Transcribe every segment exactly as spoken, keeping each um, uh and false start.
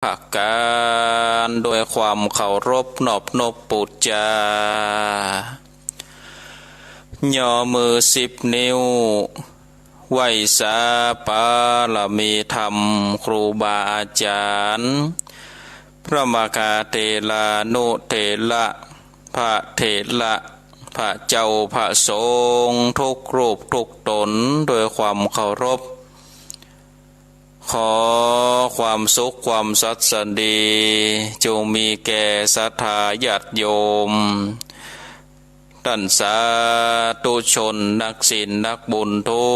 ภาคการ โดยความเคารพนอบนบปู๋จา ย่อมือสิบนิ้ว ไหว้สาบารมีธรรมครูบาอาจารย์ พระมหาเถรานุเถระ พระเถระ พระเจ้าพระสงฆ์ทุกรูปทุกต๋น โดยความเคารพ ขอความสุขความสัสดี จงมีแก่ศรัทธาญาติโยม ต้านสาธุชนนักศีลนักบุญทุ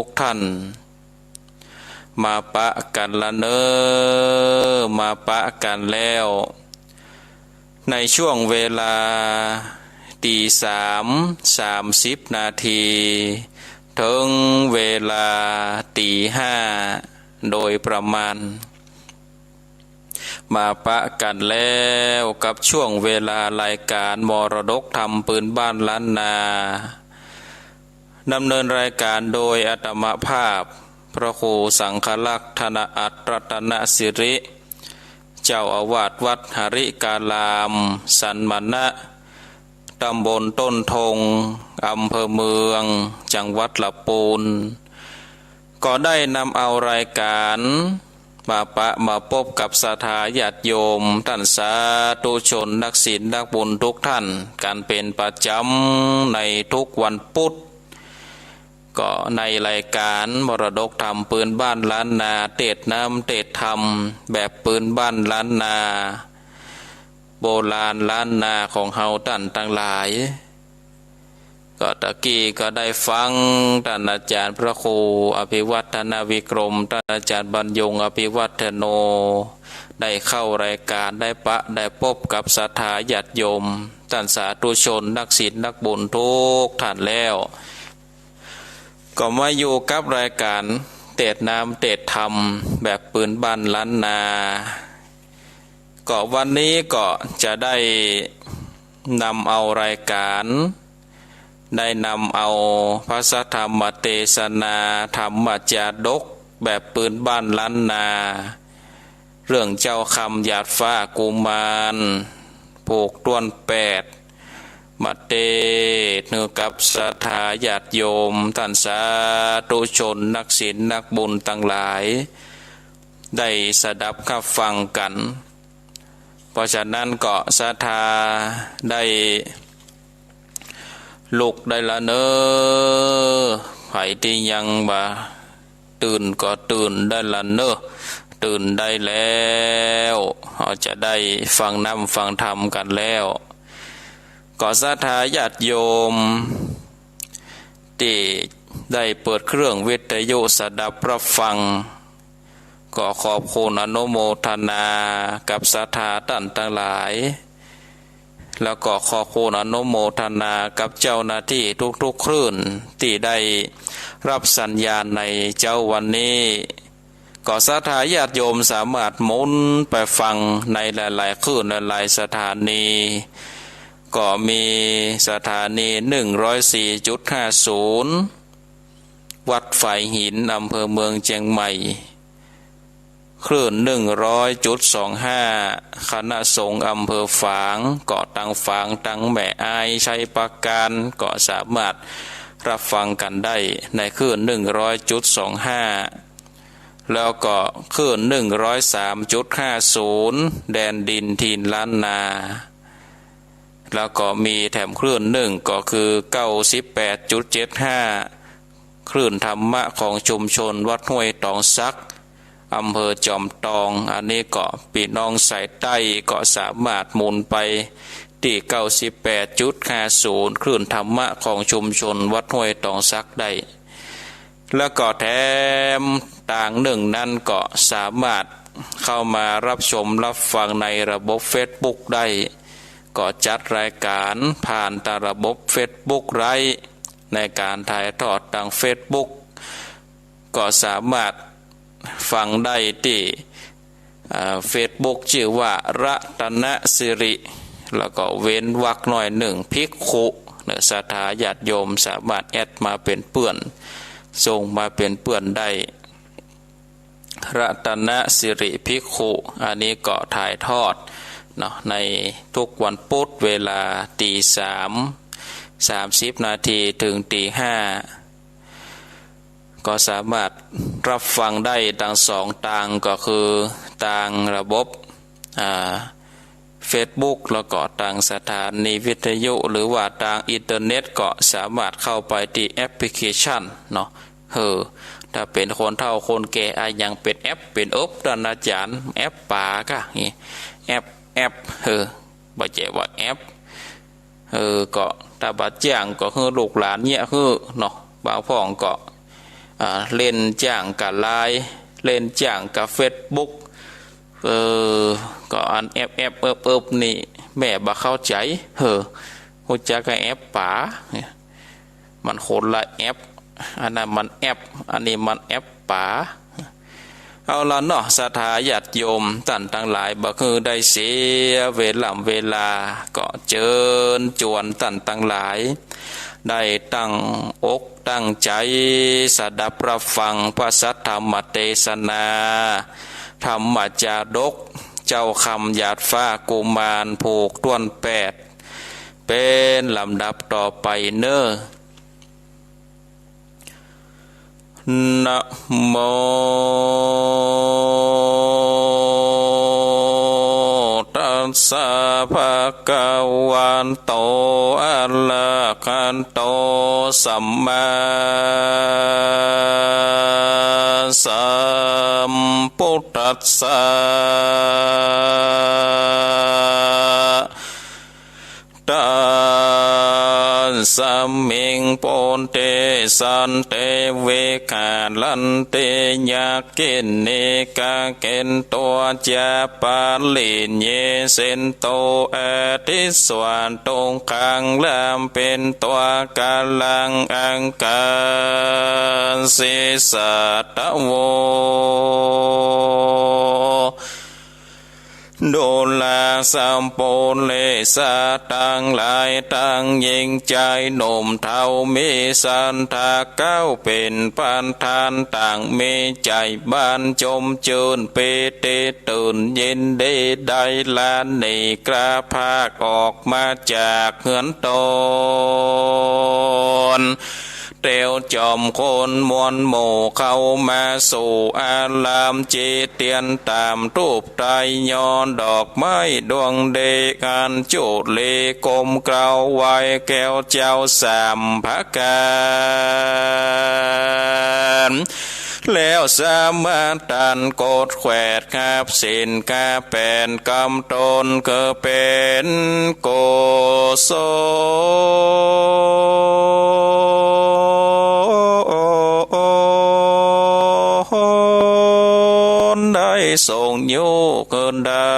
กท่าน มาปะกั๋นละเน่อ มาปะกั๋นแล้ว ในช่วงเวลาตีสาม สามสิบนาที เถิงเวลาตีห้า โดยประมาณ มาปะกั๋นแล้วกับช่วงเวลารายการมรดกธรรมปืนบ้านล้านนา ดำเนินรายการโดยอาตมาภาพ พระครูสังฆรักษ์ ธนอัตร รัตนสิริ เจ้าอาวาสวัดหริการาม สันมณะ ตำบลต้นทง อำเภอเมือง จังหวัดลำปูน ก็ได้นำเอารายการมาปะมาปบกับศรัทธาญาติโยม ต้านสาธุชนนักศีลนักบุญทุกท่านกั๋นเป๋นประจ๋ำในทุกวันพุธ ก็ในรายการมรดกธรรมปืนบ้านล้านนา เตสน์น้ำเตสน์ธรรมแบบปืนบ้านล้านนา โบราณล้านนาของเฮาต้านตังหลาย ก็ตะกี้ก็ได้ฟังต้านอาจ๋ารย์พระครูอภิวัฒนวิกรม ต้านอาจ๋ารย์บรรยงอภิวัฒโน ได้เข้ารายการ ได้ปะได้ปบกับศรัทธาญาติโยม ต้านสาธุชนนักศีลนักบุญทุกท่านแล้ว ก็มาอยู่กับรายการเตสน์น้ำเตสน์ธรรมแบบปืนบ้านล้านนา ก็วันนี้ก็จะได้นำเอารายการ ได้นำเอาพระสัทธรรมเตสนา ธรรมจาดกแบบปืนบ้านล้านนา เรื่องเจ้าคำหยาดฟ้ากุมาร ผูกต้วนแปด มาเตสน์หื้อกับศรัทธาญาติโยม ต้านสาธุชนนักศีลนักบุญตังหลาย ได้สดับฮับฟังกั๋น เพราะฉะนั้นก็ศรัทธาได้ลุกได้ละเน่อ ใผตี้ยังบ่ตื่นก็ตื่นได้ละเน่อ ตื่นได้แล้ว เฮาจะได้ฟังน้ำฟังธรรมกั๋นแล้ว ก็ศรัทธาญาติโยมตี้ได้เปิดเครื่องวิทยุสดับฮับฟัง ก็ขอบคุณอนุโมทนากับศรัทธาต้านตังหลาย แล้วก็ขอบคุณอนุโมทนากับเจ้าหน้าตี้ทุกๆคลื่นตี้ได้ฮับสัญญาณในเจ๊าวันนี้ ก็ศรัทธาญาติโยมสามารถหมุนไปฟังในหลายๆคลื่นหลายๆสถานี ก็มีสถานีหนึ่งร้อยสี่จุดห้าศูนย์ วัดฝายหิน อำเภอเมืองเจียงใหม่ คลื่นหนึ่งร้อยจุดสองห้า คณะสงฆ์อำเภอฝาง ก็ตังฝางตังแม่อาย ชัยปราการ ก็สามารถฮับฟังกั๋นได้ในคลื่นหนึ่งร้อยจุดสองห้า แล้วก็คลื่นหนึ่งร้อยสามจุดห้าศูนย์ แดนดินถิ่นล้านนา แล้วก็มีแถมคลื่นนึ่งก็คือเก้าสิบแปดจุดเจ็ดห้า คลื่นธรรมะของชุมชนวัดห้วยตองสัก อำเภอจอมตอง อันนี้ก็ปี้น้องสายใต้ก็สามารถหมุนไปตี้เก้าสิบแปดจุดห้าศูนย์ คลื่นธรรมะของชุมชนวัดห้วยตองสักได้ แล้วก็แถมตางนึ่งนั้นก็สามารถเข้ามาฮับชมฮับฟังในระบบเฟซบุ๊กได้ ก็จัดรายการผ่านตางระบบเฟซบุ๊กไลฟ์ ในก๋านถ่ายทอดตางเฟซบุ๊ก ก็สามารถฟังได้ตี้ อ่า เฟซบุ๊กจื้อว่ารัตนสิริ แล้วก็เว้นวรรคน้อยนึ่ง ภิกขุ เนาะ ศรัทธาญาติโยมสามารถแอดมาเป๋นเปื้อน ส่งมาเป๋นเปื้อนได้ รัตนสิริภิกขุ อันนี้ก็ถ่ายทอดเนาะ ในทุกวันพุธเวลาตีสาม สามสิบนาทีถึงตีห้า ก็สามารถรับฟังได้ตังสองตาง ก็คือตางระบบ อ่า เฟซบุ๊ก แล้วก็ตางสถานีวิทยุ หรือว่าตางอินเทอร์เน็ต ก็สามารถเข้าไปตี้แอปพลิเคชันเนาะ เออ ถ้าเป๋นคนเฒ่าคนแก่อะ ยังเป๋นแอป เป๋นเอิบ ต้านอาจ๋ารย์ แอปป๋าก้า นี่ แอป แอป เออ บ่ใจ้ว่าแอป เออ ก็ถ้าบ่าจ้างก็หื้อลูกหลานเยียะหื้อเนาะ บางพ่องก็ อ่า เล่นจ้างก้าไลน์ เล่นจ้างก้าเฟซบุ๊ก เออ ก็อันแอปแอปเอิบเอิบนี่ แม่บ่เข้าใจ๋ เออ ฮู้จักก้าแอปป๋า มันคนละแอป อันนั้นมันแอป อันนี้มันแอปป๋า เอาละเนาะ ศรัทธาญาติโยมต้านตังหลาย บ่หื้อได้เสียเวล่ำเวลา ก็เจิญจวนต้านตังหลาย ได้ตั้งอกตั้งใจ๋สดับฮับฟังพระสัทธรรมเตสนา ธรรมจาดก เจ้าคำหยาดฟ้ากุมารผูกถ้วนแปด เป๋นลำดับต่อไปเน่อ นะโม ตัสสะ ภะคะวะโต อะระหะโต สัมมาสัมพุทธัสสะ ตัสสะ มิง ปุณเณ สันติ วิหารันติ ยักขินี กาเขนตัสสะ ปะริญเยสิโต อธิสสะตุงขัง ลำเพ็ญตัสสะ กัลลัง อังคาสิสะทะโว ดูราสัพปุเรสาตังหลาย ตังญิงจายหนุ่มเฒ่า มีสัตถาเก้าเป๋นประธาน ต่างมีใจ๋บรรจมจื้นปีติตื่นยินดี ได้ละหนีกล้าพรากออกมาจากเฮือนตน เตียวจอมคนมวลหมู่เข้ามาสู่อาราม จีเตียนตามธูปไต้ ยอดอกไม้ดวงเดก อัญจุลีก้มเกล้าไหว้แก้วเจ้าสามประก๋าน แล้วสมาทานกดแขวด ขับศีลกาแปนกำตน คือเป๋นกุศล ได้ทรงอยู่เกินได้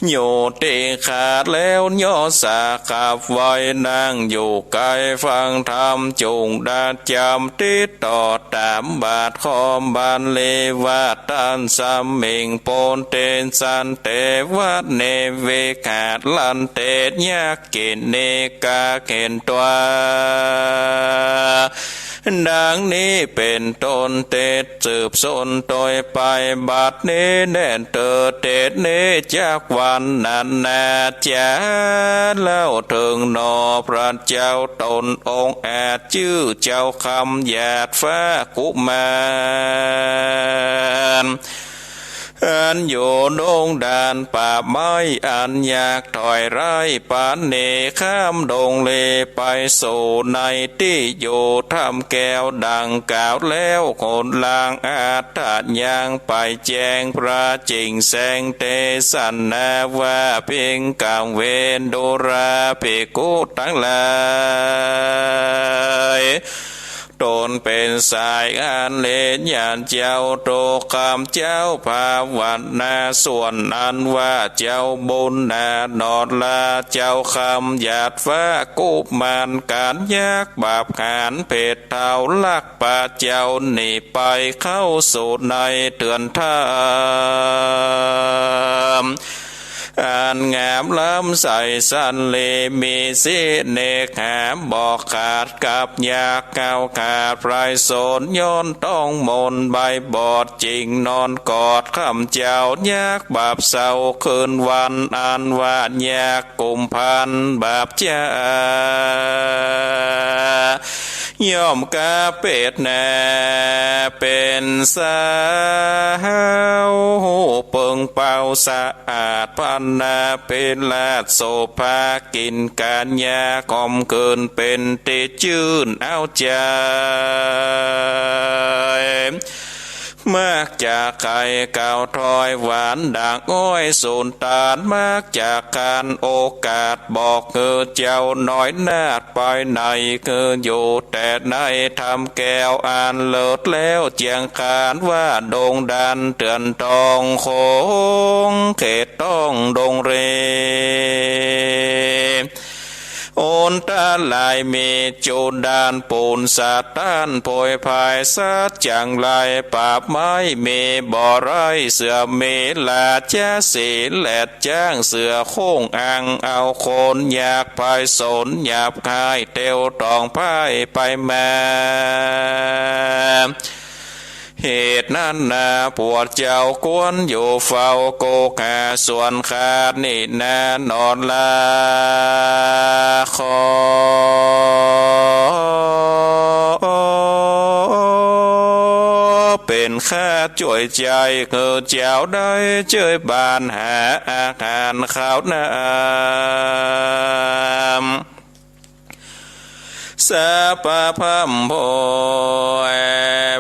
อยู่ตี้ขาดแล้ว ยอดสาขับไหว้ นั่งอยู่ใก้ฟังธรรม จุ่งดาจำติดต่อ ตามบาทข้อบันเลวา ตัสสะ มิง ปุณเณ สันติ วะเณ วิหารันติ ยักขินี กาเขนตัสสะ ดังนี้เป๋นต้น เตสะ สืบสนโตยไป บัดนี้แน่นเตอ เตสะ นี้จักวันนั้นนา จะเล่าเถิงหนอ พระเจ้าตนองค์อาจ จื้อเจ้าคำหยาดฟ้ากุมาร อันอยู่ดงดานป่าไม้ อันอยากถอยร้ายปานนี้ ข้ามดงเลไปสู่ในตี้อยู่ถ้ำแก้วดังกล่าวแล้ว คนลางอัตถะยังไปแจ้งพระจิ่งแสงเตสนาว่า ภิกขเว ดูราภิกขุตังหลาย ตนเป๋นสายอันเลญาติเจ้า ถูกคำเจ้าภาวนา ส่วนอันว่าเจ้าบุญนาถนอดลาเจ้าคำหยาดฟ้ากุมาร ก๋านยักษ์บาปหาญเผ็ดเฒ่า ลักปาเจ้าหนีไปเข้าสู่ในเถื่อนถ้ำ เ อันงามล้ำใสสรรเล มีเสน่หาบ่ขาดกับยักษ์ ก้าวขาดไพรสนย้อนต้องมนต์ ใบบอดจิ่งนอนกอด ค่ำเจ๊ายักษ์บาปเศร้าคืนวัน อันว่ายักษ์กุมภัณฑ์บาปจา ย่อมกาเปตนาเป๋นสาว ฮู้เปิงเปาสะอาดพรรณนา เป๋นราชโสภา กิ๋นก๋านยา ค่ำคืนเป๋นตี้จื้นเอาใจ๋ มักจะใค่กล่าวถ้อยหวานดั่งอ้อยสูนตาล มักจะขานโอกาสบอกหื้อเจ้าน้อยนาฏ ไปไหนคืออยู่แต่ในธรรมแก้วอันเลิศแล้ว เจียงขานว่าดงดานเถื่อนทอง โขงเขตต้องดงเร อันตรายมีจุดด่านปูนสะต้าน โผยภายสัตว์จังไร ป่าไม้มีบ่อไร่ เสือมีราชสีห์ แลดจ๊างเสือโค้งอัง เอาคนอยากพายสนหยาบคาย เตียวต้องพ่ายไปมา เหตุนั้นนา พวกเจ้าควรอยู่เฝ้า โกขาส่วนข้านี้นา นอนลา ขอเป๋นข้าจ้วยใจ๋ หื้อเจ้าได้เจยบานหาอาหารข้าวน้ำ สะปะพร่ำโผย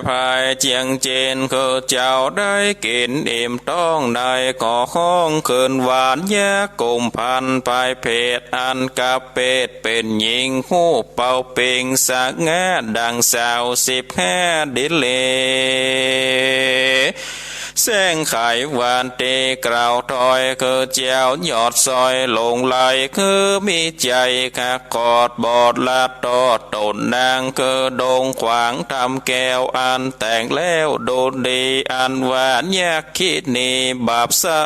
ภายเจียงเจน คือเจ้าได้กิ๋นอิ่มท้องใน ขอฮ้องคืนหวานยักษ์กุมภัณฑ์ ภายเพศอันกะเปตเป๋นหญิง ฮูปเป่าเปล่งสง่าดั่งสาวสิบห้าดิเล แสงไขหวานเตกล่าวถ้อย คือเจ้ายอดซอยหลงไหล คือมีใจ๋คักขอดบอดลัดตอดต๋นนาง คือดงขวางธรรมแก้วอันแต่งแล้วดูดี อันว่ายักษ์คิดหนีบาปเศร้า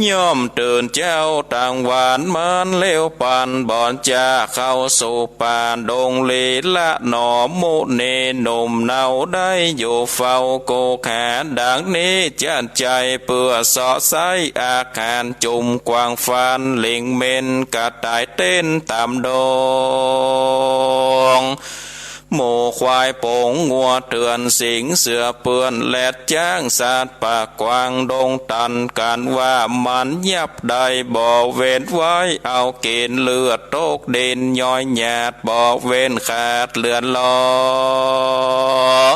ย่อมตื่นเจ๊าตังหวานมันเร็วปัน บ่อนจะเข้าสู่ป่าดงลีละหนอ มุนีหนุ่มเนาได้อยู่เฝ้า โกขาดังนี้จัดใจ๋ เปื้อเสาะใส้อาหารจุ่มกวางฟัน หลิงเม็นกระต่ายเต้นต๋ามดง หมูควายป๋งงัวเถื่อนสิงห์เสือเปื้อน แลดจ๊างสัตว์ป่ากว้างดงตัน กั๋นว่ามันยับได้บ่เว้นไว้ เอากิ๋นเลือดตกดินย้อยหยาด บ่เว้นขาดเลือดลอง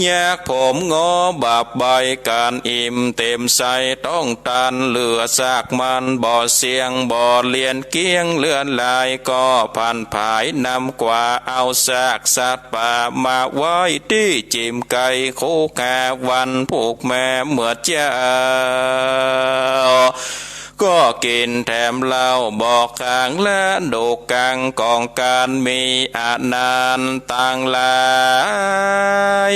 ยักษ์ผมงอบาปใบ้ก๋านอิ่มเต็มใส้ ต้องตันเหลือซากมัน บ่เสี้ยงบ่เลียนเกลี้ยงเลือดลาย ก็ผันผายนำกว่า เอาซากสัตว์ป่ามาไว้ตี้จิ่มไก๋ คู่ขาวันผูกมาเมื่อเจ๊า ก็กิ๋นแถมเหล้าบ่ขาง และดูกกังของก๋านมีอานันต์ตังหลาย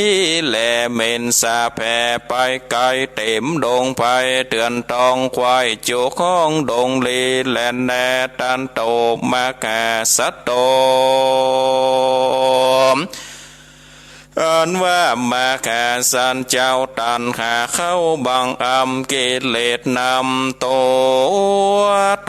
และเม็นสาแผ่ไปไก๋ เต๋มดงไพรเถื่อนทอง ควายจุกของดงลี และแน่ตันโตมหาสัตว์โต อันว่ามหาสัตว์เจ้าตัณหาเข้าบังอำ กิเลสนำตั๋ว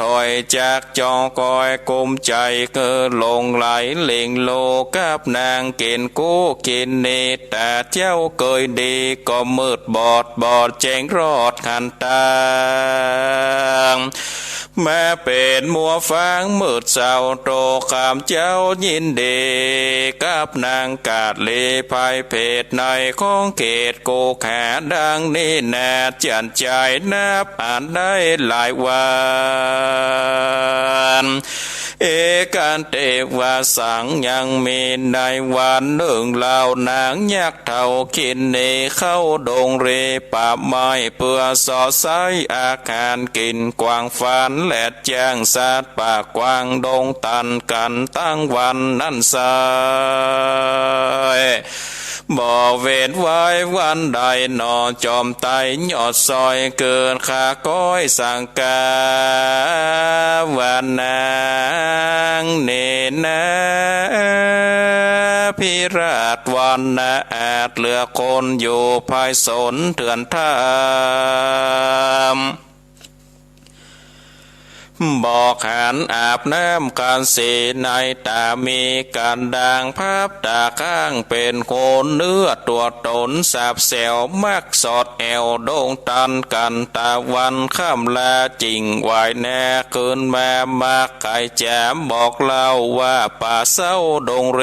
ถอยจากจอ คอยกุมใจ๋คือหลงไหลหลิงโล กับนางกิ๋นกู้กิ๋นนี ต๋าเจ้าเกยดี ก็มืดบอดบอดแจ้งรอดหันตาง มาเป๋นมัวฟางมืดเศร้า โตข้ามเจ้ายินดี กับนางกาลีไพร่เพศในของเขตโกขาดังนี้นา จันจายนับอันได้หลายวัน เอกันเตวาสัง ยังมีในวันหนึ่ง เหล่านางยักษ์เฒ่าคินนีเข้าดงเรป่าไม้ เปื้อเสาะใส้อาหารกิ๋น กวางฟันแลดจ๊างสัตว์ป่ากว้างดงตันกั๋นตังวันนั้นไส้ บ่เว้นไว้วันใดหนอ จอมไตยอดซอยเกิดข้าก้อยสังกา ว่านังเนนา พิราชวันนาอาจเหลือคนอยู่ภายสนเถื่อนธรรม บ่ขันอาบน้ำกันสีในต๋ามีกันดางพับต๋าข้างเป๋นคนเนื้อตั๋วต๋นสาบแสวมักสอดแอ่วดงตันกั๋นต๋าวันค่ำลาจิ่งไหวแนคืนมามักไขจามบอกเล่าว่าป่าเศร้าดงเร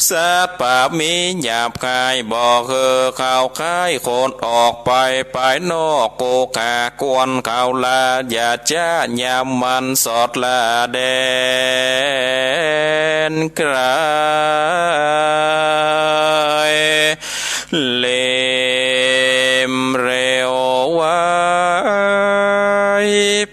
สัตว์ป่ามีหยาบคายบ่หื้อเข้าใก้คนออกไปภายนอก กูขากวนเขาลาอย่าจ๊ายามมันสอดลาแดนไกล เล็มเร็วไว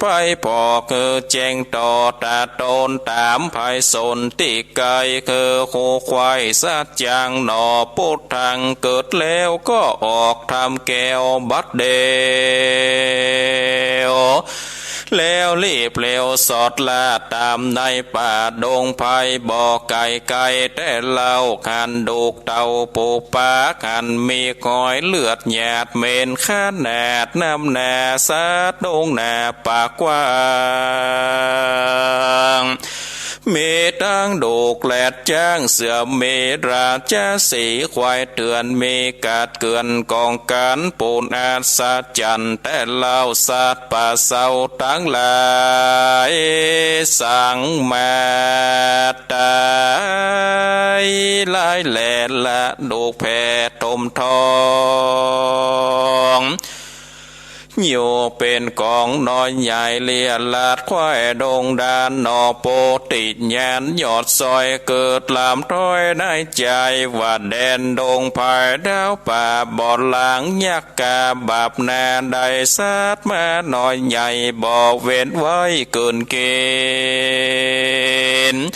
ไปปอกหื้อแจ้งต่อต๋าต๋นต๋ามภายสนตี้ไกล คือคู่ควายสัจจังหนอ ปุทธังเกิดแล้วก็ออกธรรมแก้วบัดเดียว แล้วรีบเร็วสอดลาต๋ามในป่าดงไพรบ่ไก๋ไกลแต๊เล่า ขันดูกเต่าปูปลาขันมีคอยเลือดหยาดเหม็นขนาดน้ำหนาสัตว์ดงหนาปากกว้าง มีตังดูกแรดจ๊างเสือมีราชสีห์ควายเถื่อนมีกัดเกื่อนกองกั๋นปูนอัศจรรย์แต๊เล่าสัตว์ป่าเศร้าตังหลายสังมาตายหลายแลละดูกแผ่ถมทอง อยู่เป๋นก๋องน้อยใหญ่เลียราดควายดงดานหนอ โปติญาณยอดซอยเกิดลามถ้อยในใจ๋ว่าแดนดงไพรดาวป่าบ่อหลางยักษ์กาบาปนาได้สัตว์มาน้อยใหญ่บ่เว้นไว้เกินเก๋ณฑ์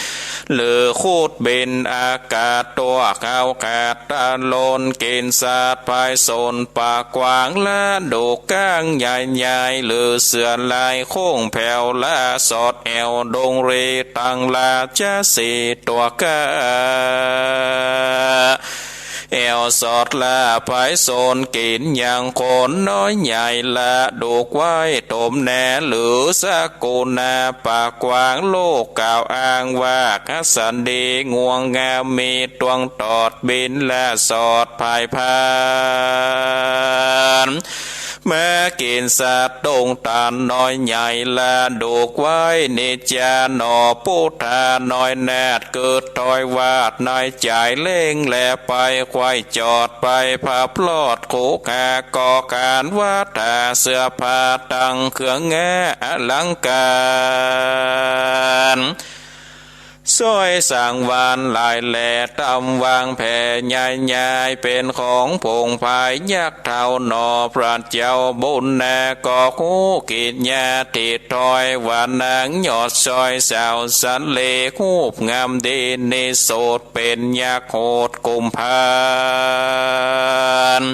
หรือคูดบินอากาศตั๋วเขาขาดตะลนกิ๋นสัตว์ภายสนปากกว้างละดูกก้างใหญ่ๆ หรือเสือลายโค้งแผวละสอดแอ่วดงเรตังราชสีห์ตั๋วก้า แอ่วสอดละภายสนกิ๋นยังคนน้อยใหญ่ละดูกไว้ถมแหน หรือสกุณาปากกว้างโลกกล่าวอ้างว่าคัสดีงวงงามมีตวงตอดบินและสอดภายพาน มากิ๋นสัตว์ดงตันน้อยใหญ่ละดูกไว้นิจจาหนอ ปุทธาน้อยนาฏเกิดถ้อยวาดในใจ๋เล่ง และไปไขว่จอดไปพับลอด ขุกหาก่อขานวัตถาเสื้อผ้าตังเครื่องแงอลังก๋าร ซ้อยสังวาลหลายแหล่ต๋ามวางแผ่ใหญ่ๆ เป๋นของผงพายยักษ์เฒ่าหนอ พระเจ้าบุญนาก็ฮู้กิริยาตี้ถ้อยว่านางยอดซอยสาวสันเล ฮูปงามดีนิโสด เป๋นยักษ์โหดกุมภาล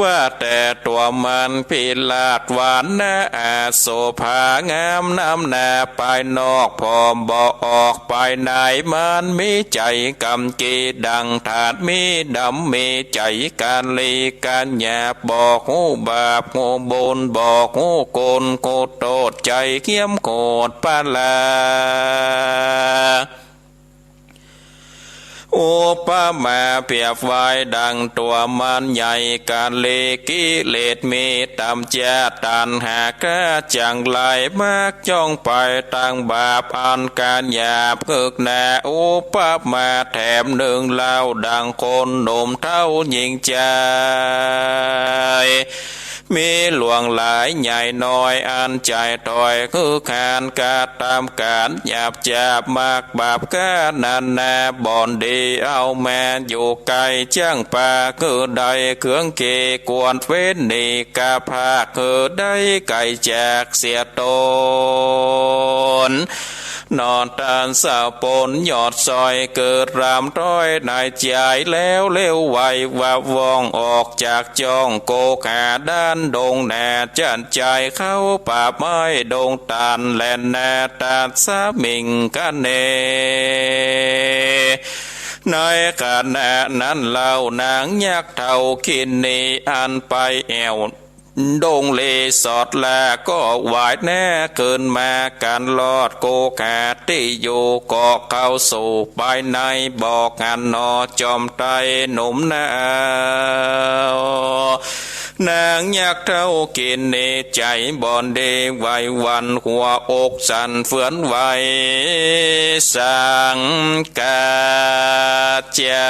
ว่าแต่ตั๋วมันพิราชหวานนาอาจโสภางามน้ำหน้าภายนอก ผ่อบ่ออกภายใน มันมีใจ๋กำกี้ดังถ่าน มีดำมีใจ๋กาลีกาหยาบ บ่ฮู้บาปฮู้บุญ บ่ฮู้คุณฮู้โต้ษ ใจ๋เขี้ยมโขดปะลา อุปมาเปรียบไว้ดังตั๋วมันใหญ่กาลี กิเลสมีต่ำจ๊า ตัณหาก๊าจั่งไหลมักจ้องไปตางบาปอันก๋านหยาบ กึกหนาอุปมาแถมนึ่งเล่า ดังคนหนุ่มเฒ่าญิงจาย มีหลวงหลายใหญ่น้อย อันใจ๋ถอยหื้อขาน กระตำก๋านหยาบจ๊าบ มากบาปก๊านานา บ่อนดีเอามาอยู่ใก้ จั้งปาหื้อได้เคืองเกรง ควรเว้นนิกาภาค หื้อได้ไกลจากเสียตน หนอ ต้านสาวปนยอดซ้อย เกิดรำถ้อยในใจ๋แล้ว เร็วไววาบว่อง ออกจากจ้องโกขา ด้านดงนาจันไจ เข้าป่าไม้ดงตาล แลนาตัสมิงคะเน ในขณะนั้นเล่า นางยักษ์เฒ่าคินนี อันไปแอ่ว ดงเลสอดลา ก็หวายหน้าขึ้นมา กันลอดโกขาตี้อยู่ ก็เข้าสู่ภายใน บอกหั้นหนอ จอมไตรหนุ่มหนาว นางยักษ์เฒ่าคินนี ใจ๋บ่อนดีไหวหวั่น หัวอกสั่นเฟือนไหว สังกัจจา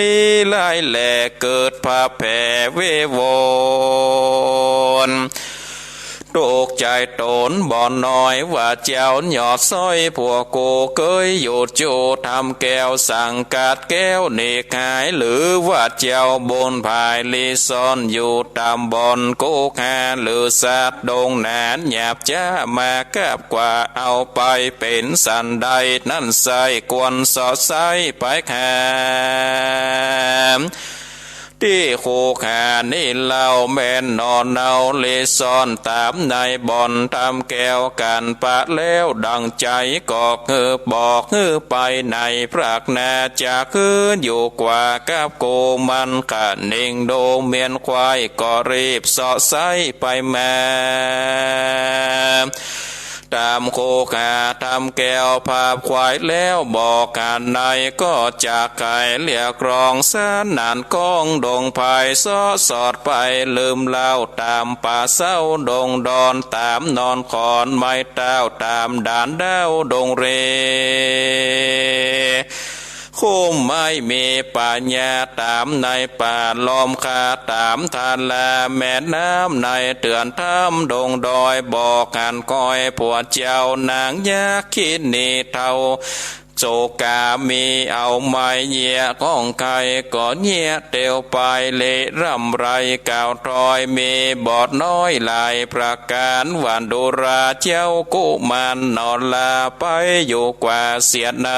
ย หลายแลเกิดผะแผวเววอน ตกใจ๋ต๋นบ่น้อย ว่าเจ้ายอดซ้อย พวกกูเกยอยู่จู้ ทำแก้วสังกัดแก้วนิกาย หรือว่าเจ้าบุญภายลีซ่อนอยู่ ต๋ามบ่อนโกขา หรือสัตว์ดงนาหยาบจ๊า มากับกว่า เอาไปเป๋นสันใด นั้นไส้ควรเซาะไส้ไปหา ตี้โกขานี้เล่า แม่นหนอเนาลีซ่อนต๋ามในบ่อน ทำแก้วกั๋นปะแล้วดั่งใจ๋ ก็หื้อบอกหื้อไปในพรากหน้า จักหื้ออยู่กว่ากับกู มันขะเน่งโดเมียนควาย ก็รีบเซาะไส้ไปมา ต๋ามโกขาทำแก้วผาบควายแล้ว บอกหั้นในก็จักไขเรียกร้อง สนานก้องดงไพร เซาะสอดไปลืมเล่า ต๋ามป่าเศร้าดงดอน ต๋ามนอนขอนไม้เต้า ต๋ามด่านดาวดงเร โคมไม้มีป่าหญ้า ต๋ามในป่าล้อมคา ต๋ามทาราแม่น้ำ ในเถื่อนถ้ำดงดอย บอกหั้นคอยผัวเจ้านางยักษ์คินนีเฒ่า โสกามีเอาไม้เยียะของใค่ ก็เยียะเตียวไป เละร่ำไรกล่าวถ้อย มีบอดน้อยหลายประก๋าน หวั่นดูราเจ้ากุมารหนอลา ไปอยู่กว่าเสียใน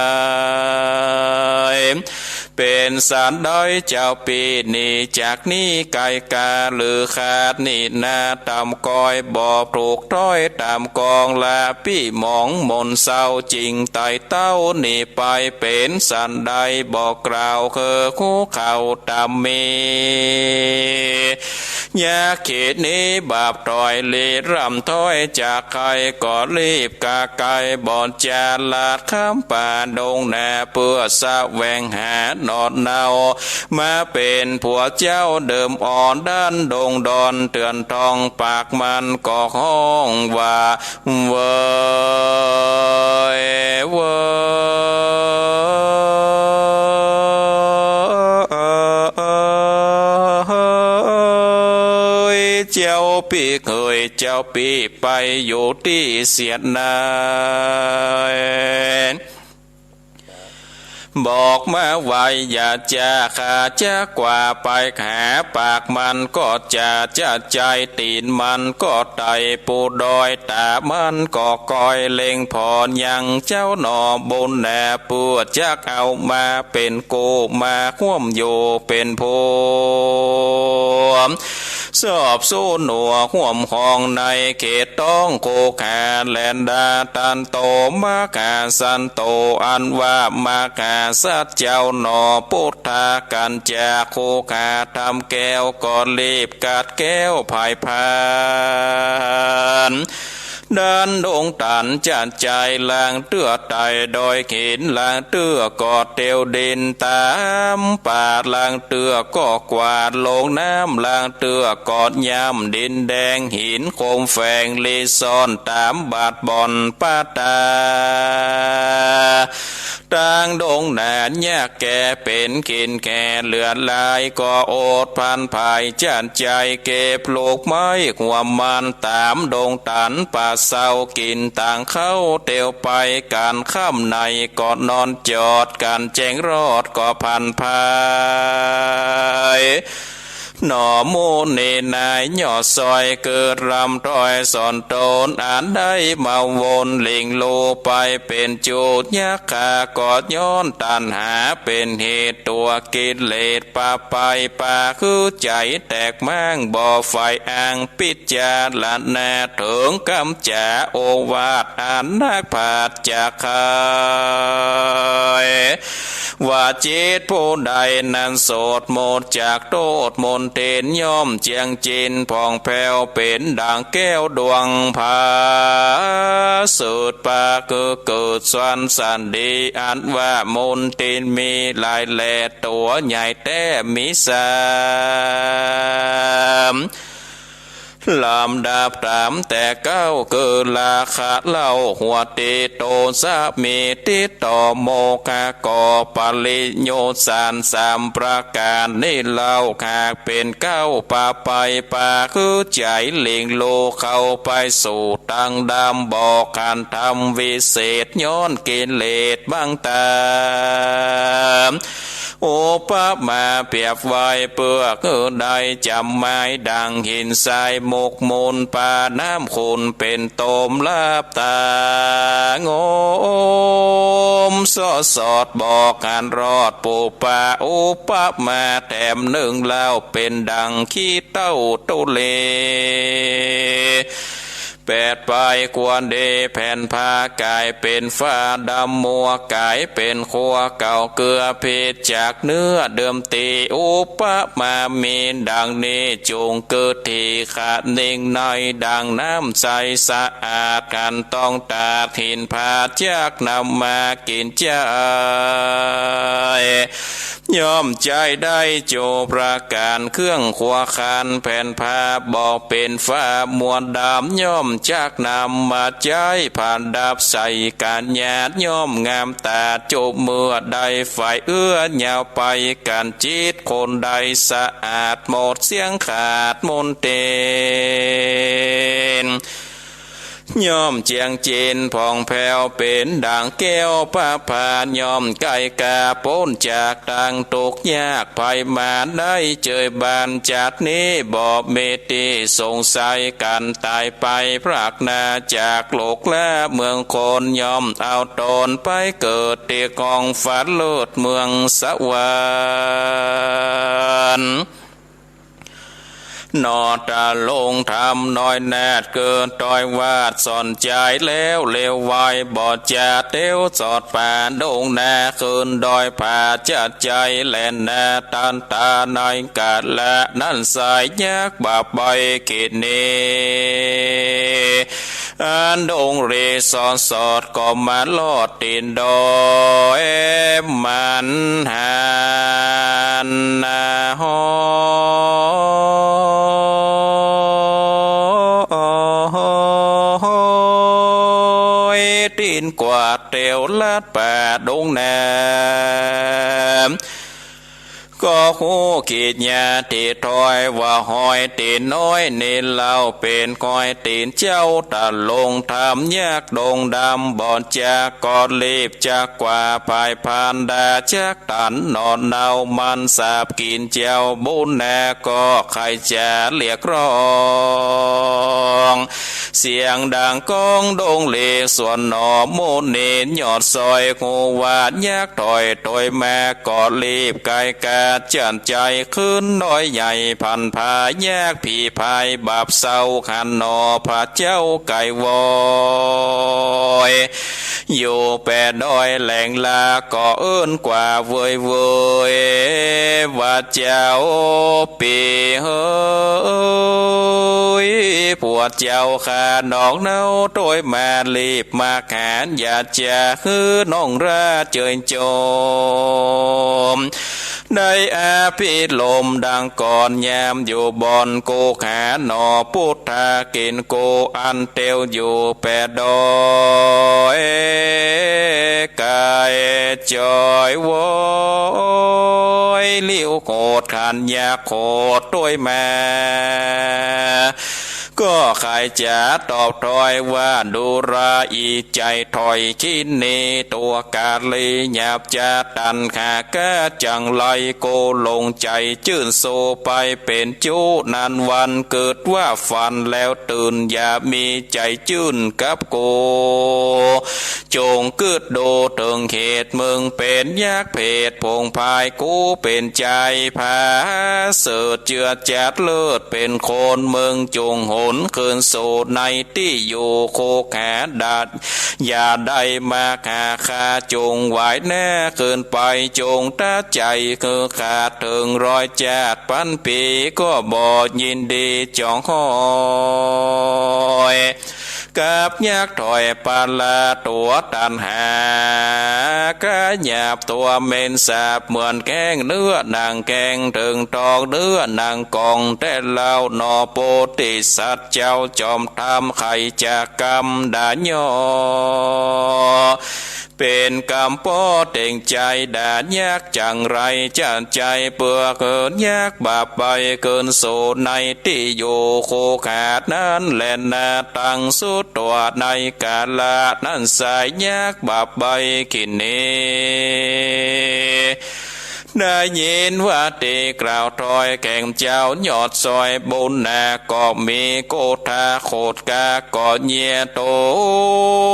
เป๋นสันใดเจ้าปี้ หนีจากนี้ไกลกา หรือขาดนี้นา ต๋ามก้อยบ่ถูกถ้อย ต๋ามกองละปี้หมองหม่นเศร้า จิ่งไต่เต้าหนีไป เป๋นสันใดบ่กล่าว คือฮู้เข้าต๋ามมี ยักษ์คินนีบาปถ้อย ลีร่ำถ้อยจากใค่ ก็รีบกาไกล บ่จาลาดคำป่าดงนา เปื้อแสวงหาหนอเนา มาเป๋นผัวเจ้าเดิมอ่อน ด้านดงดอนเถื่อนทอง ปากมันก็ฮ้องว่า เว้ย เว้ย เจ้าปี้เอ๋ย เจ้าปี้ไปอยู่ตี้เสียใน บอกมาไว อย่าจ้า ข้าจะกว่าไปหา ปากมันก็จ้าจะใจ้ ตี๋นมันก็ไต่ปูดอย ต๋ามันก็ก้อยเล็งผ่อน ยังเจ้าหนอบุญนา เปื้อจักเอามาเป๋นกู้ มาฮ่วมอยู่เป๋นผู้ สอบสู้หนัวฮ่วมห้องในเขตต้องโคขา แลนดาตันโต มหาสันโต อันว่ามหาสัตว์เจ้าหนอ พุทธากัญจาโคขาทำแก้ว ก็รีบกัดแก้วผายพาน ด้านดงตันจันไจ ลางเตื้อไต่ดอยหิน ลางเตื้อก็เตียวดินต๋ามป่า ลางเตื้อก็กวาดลงน้ำ ลางเตื้อก็ย่ำดินแดง หินคมแฝงลีซ่อนต๋ามบาดบ่อนป่าต๋า ตังดงหนายักษ์แก่เป๋นเข็ญแก่เลือดไหล ก็อดผันผายจั้นใจ๋ เก็บลูกไม้หัวมันต๋ามดงตัน ปะเซากิ๋นตางเข้าเตียวไป ก๋านค่ำในก็นอนจอด ก๋านแจ้งรอดก็ผันผาย หนอหมู่นี้นายยอดซอย เกิดรำต้อยสอนต๋น อันได้มาวนหลิงลู่ไปเป๋นจุยักษ์ ข้าก็ย้อนตัณหาเป๋นเหตุ ตั๋วกิเลสปะไป ปาหื้อใจ๋แตกม้าง บ่ใฝ่อ้างพิจารณา เถิงกำจ๋าโอวาท อันนักปราชญ์จะใค่ ว่าจิตผู้ใดนั้นสดหมดจากโต้ษมนเตียน ย่อมเจืองจื้นผ่องแผ้วเป๋นดังแก้วดวงผา เสริฐปาคือเกิดสวรรค์สันติ อันว่ามนเตียนมีหลายแล ตั๋วใหญ่แต๊มีสาม ลำดับต๋ามแต่เก๊า คือราคะเล่า หัวติโตสะมี ติดต่อโมหะก่อ ปริโยชน์สามประก๋านนี้เล่า หากเป๋นเก๊าปาไป ปาหื้อใจ๋หลิงลู่เข้าไปสู่ตังดำ บ่ขันธรรมวิเศษ ย้อนกิเลสบังตา อุปมาเปรียบไว้เปื้อหื้อได้จ๋ำหมาย ดังหินทรายหมกมุ่น ปาน้ำขุ่นเป๋นโตม หลับตางม สอดสอดบ่ขันรอด ปุปปาอุปมาแถมนึ่งเล่า เป๋นดังขี้เต้าตุลี แปดไปควรดีแผ่นผ้า ก๋ายเป๋นฝ้าดำมัว ก๋ายเป๋นครัวเก่าเกือผิดจากเนื้อเดิมตี้ อุปมามีดังนี้ จุ่งกึ๊ดตี้ขะนิ่งใน ดังน้ำใสสะอาด ขันต้องตัดหินผาด จักนำมากิ๋นใจ๊ ย่อมใจ๊ได้จุประก๋าน เครื่องครัวคันแผ่นผ้า บ่เป๋นฝ้ามัวดำ ย่อมจักนำมาใจ๊ประดับใส่ก๋านหยาด ย่อมงามต๋าจุเมื่อได้ ใฝ่เอื้อยาวไป ก๋านจิตคนใดสะอาดหมด เสี้ยงขาดมนเตียน ย่อมเจืองจื้นผ่องแผ้วเป๋นดังแก้วประภาส ย่อมไกลก๋าป๊นจากตังตุ๊กยากภัยมาร ได้เจยบานจัดนี้ บ่มีตี้สงสัย ก๋านต๋ายไปพรากหน้าจากโลกและเมืองคน ย่อมเอาต๋นไปเกิดตี้ห้องฟ้าเลิศเมืองสวรรค์ หนอตะลงธรรมน้อยนาฏ เกิดต้อยวาดสอนใจ๋แล้วเร็วไว บ่จะเตียวสอดป่าดงนา ขึ้นดอยผาจะใจ๋แลนา ตันตาในกาละนั้นสายยักษ์บาปใบเขตนี้ อันดงเรศรสอดก็มาลอด ตี๋นดอยมันหันนา หอยตี๋นกวาดเตียวลัดป่าดงนา ก็ฮู้กิจญาติถ้อยว่าฮอยตี๋นน้อยนี้เล่า เป๋นฮอยตี๋นเจ้าตะลงธรรมยักษ์ดงดำ บ่จักก็รีบจักกว่าภายพานดา จักตันหนอนเนามันสาบกิ๋นเจ้าบุญนา ก็ใค่จะเรียกร้อง เสียงดังก้องดงเลศรหนอ หมู่นี้ยอดซอยฮู้ว่ายักษ์ถอยตวยมา ก็รีบไกลก๋าจั้นใจ๋ ขึ้นดอยใหญ่ผันผา ยักษ์ผีพายบาปเศร้า หันหนอพระเจ้าไกลวอย อยู่แปะดอยแหลงลา ก็เอิ้นกว่าเวยเวย ว่าเจ้าปี๋เฮย พวกเจ้าข้าน้องเนาตวยมา รีบมาหา อย่าจะหื้อน้องราเจิยโจม ได้อภิรมย์ดังก่อน ยามอยู่บ่อนกูหาหนอ พุทธากิ๋นกูอันเตียวอยู่แปะดอย ไกล จอยโวย ลิ้วโขดขันยักษ์โขดตวยมา ก็ใค่จะตอบถ้อยว่า ดูราอี้ใจ๋ถ้อยคิดนี้ ตั๋วก๋าลีหยาบจ๊าดตัณหาก๊าจังไร โกหลงใจ๋จื้นโสไปเป๋นจุ นั้นวันกึ๊ดว่าฝันแล้วตื่น อย่ามีใจ๋จื้นกับกู จงกึ๊ดดูเถิงเหตุมึงเป๋นยักษ์เผดผงพาย กูเป๋นจายผาเสริฐเจือดจัดเลิศเป๋นคน มึงจงหนคืนสู่ในตี้อยู่ โคหาดาษ อย่าได้มาหาข้า จงไหว้หน้าคืนไป จงตัดใจ๋คือขาดเถิงร้อยจ๊าดปันปี๋ ก็บ่ยินดีจ๋องฮ้อย กับยักษ์ถ้อยปาลาตั๋วตัณหา ก๋าหยาบตั๋วเหม็นสาบ เหมือนแข้งเนื้อหนังแข้ง เถิงตอกเนื้อหนังก่อง แต๊เล่าหนอโพธิสัตว์เจ้า จอมธรรมใค่จะกำด่าย่อ เป๋นกำป้อเต็งใจ๋ด่ายักษ์จังไร จะใจ๋เปื้อเกินยักษ์บาปไป คืนสู่ในตี้อยู่ โคหาดนั้นแลนา ตังสุดตั๋วในก๋าละนั้นสาย ยักษ์บาปไปกินเน ได้ยินว่าตี้กล่าวถ้อยแก่งเจ้ายอดซอย บุญนาก็มีโกธาโขดกา ก็เยียะตั๋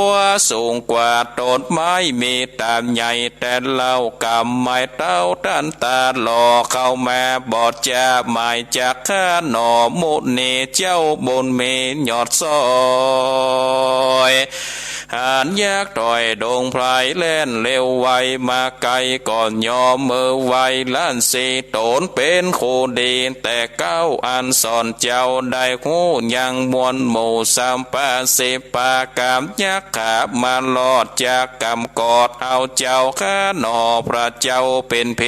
วสูงกว่าต้นไม้ มีต๋ามใหญ่แต๊เล่า ก๋ำไม้เต้าตันต๋าหล่อ เข้ามาบอดจ๊าหมายจักข้าหนอ มุนีเจ้าบุญมียอดซอย หันยักษ์ถ้อยดงไพรแล่นเร็วไว มาไกลก็ยอมมือไว ล้านสี่ต๋นเป๋นคู่ดี แต่เก๊าอันสอนเจ้าได้ฮู้ยังมวลหมู่ สัมปสิปากรรมยักขามารอด จักก๋ำกอดเอาเจ้าข้าหนอ พระเจ้าเป๋นเพ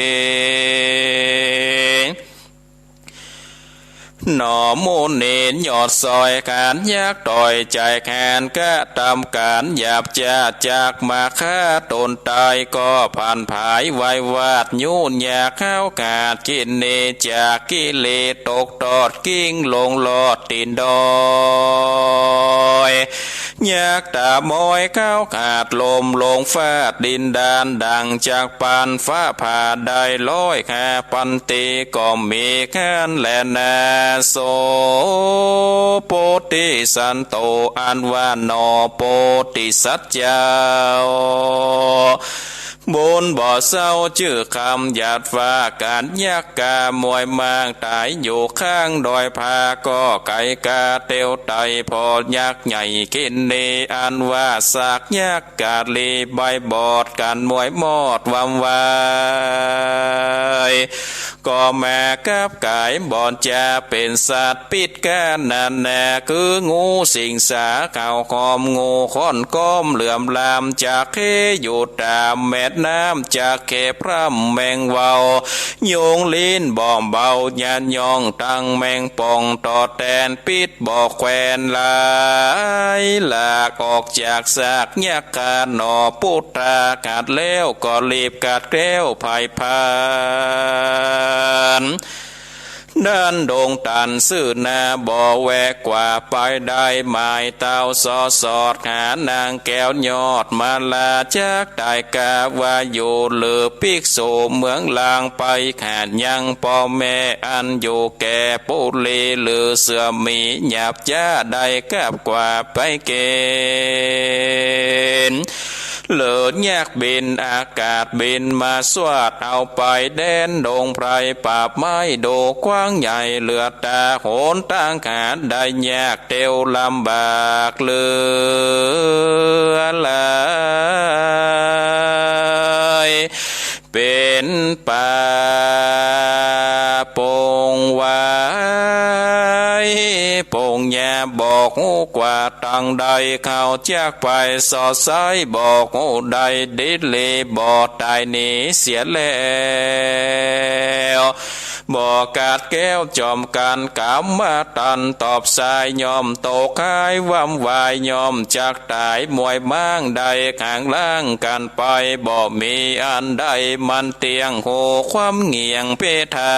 หนอมุนียอดซอย ขานยักษ์ถ้อยใจ๋ขานกระตำก๋านหยาบจ๊าด จักมาฆ่าต๋นต๋ายก็ผันผายไววาด ยุ่นยากข้าวขาดกินเน จากกิเลสตกตอด กิ้งลงลอดตี๋นดอย ยักษ์ต๋ามอยข้าวขาด ล้มลงฟาดดินดาน ดั่งจักปานฟ้าผ่าได้ร้อยห้าปันตี ก็มีหั้นแลนา โส โพธิสัตโต อันว่าหนอโพธิสัตว์เจ้า บุญบ่เศร้าจื้อคำหยาดฟ้า ก๋านยักษ์ก๋ามวยมาก ต๋ายอยู่ข้างดอยผา ก็ไก๋ก๋าเตียวไต่ ผ่อยักษ์ใหญ่กินเน อันว่าสากยักษ์ก๋าลีใบบอด ก๋านมวยมอดวำวาย ก็มากับก๋ายบ่อนจา เป๋นสัตว์ปิด ก๋านนั้นนา คืองูสิงสา เขาหอม งูข้อนก้อมเหลื่อมล้ำ จักเฮอยู่ต๋ามแม่น้ำ จักเขพร่ำแมงเวา ยุงลิ้นบ่เบา ยานย่องตังแมงป่อง ต่อแตนปิดบ่แควน หลายหลากออกจากสากยักษ์ ข้าหนอพุทธากัดแล้ว ก็รีบกัดแคล้วไพ่ผ่าน ด้านดงตันซื่อนา บ่แวะกว่าไปได้ หมายเต้าสอดสอดหานางแก้วยอดมาลา จักต๋ายกาว่าอยู่หรือภิกษุเมืองลาง ไปขาดยังป้อแม่อันอยู่แก่ปุรี หรือเสื่อมมีหยาบจ๊าด ได้กลับกว่าไปเก๋ณฑ์ เลิศยักษ์บินอากาศบินมาสวาดเอาไป แดนดงไพรปราบไม้ดูกว้างใหญ่เหลือต๋า หนตางหาได้ยากเตียวลำบากเหลือหลาย เป๋นป่าปงไว้ ปงหญ้าบ่ฮู้กว่าตังใด เขาจักไปสอดใสบ่ฮู้ได้ ดิดลีบ่ต๋ายหนีเสียแล้ว บ่ขาดแคล้วจอมกั๋น ก๋ำมาตันตอบสาย ย่อมตกหายวำวาย ย่อมจักต๋ายมวยม้าง ได้หางล้างกั๋นไป บ่มีอันใดมันเตี้ยง ฮู้ความเหงี่ยงเพทา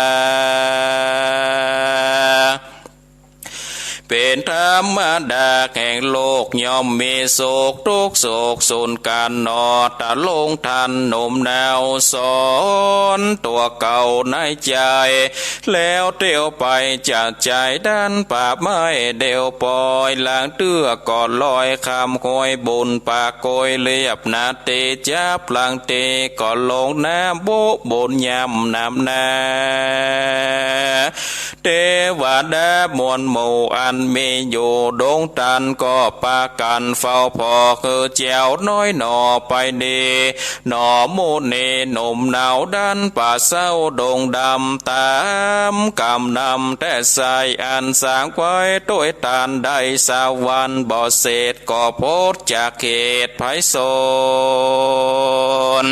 เป๋นธรรมดาแห่งโลก ย่อมมีสุขทุกข์สุขสูญกั๋นหนอ ตะลงทันหนุ่มหนาว สอนตั๋วเก่าในใจ๋ แล้วเตียวไปจากใจ๋ ดันป่าไม้เดี่ยวปอย หลังเตื้อก็ลอยข้ามห้วยบุญ ปากกอยเลียบนาตี จับหลังตีก็ลงน้ำ บุบุญยำน้ำนา เตวดามวลหมู่อันมีอยู่ดงตัน ก็ปากั๋นเฝ้าผ่อ คือเจียวน้อยหน่อไปดี หน่อหมู่นี้หนุ่มหนาวดันป่าเศร้าดงดำ ต๋ามกำนำแต่ใส่ อันสร้างไว้ตวยตาน ได้สวรรค์บ่เสร็จ ก็พ้นจากเขตภัยโศก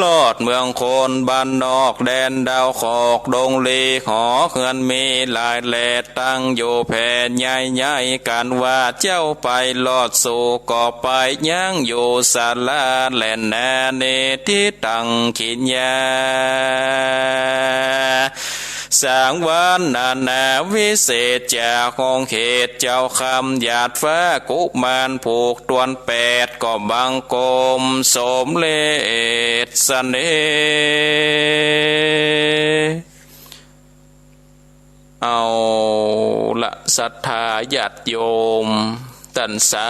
รอดเมืองคนบ้านนอก แดนดาวขอกดงลี หอเฮือนมีหลายแหล่ ตั้งอยู่แผ่ใหญ่ๆ กั๋นว่าเจ้าไปรอดสู่ ก็ไปยังอยู่ศาลาแหล่นนา เนติตังขิญญา สังวรนานาวิเศษ จากห้องเหตุเจ้าคำหยาดฟ้ากุมาร ผูกต้วนแปด ก็บังคมสมเร็จเสน่ห์ เอาละ ศรัทธาญาติโยม ต้านสา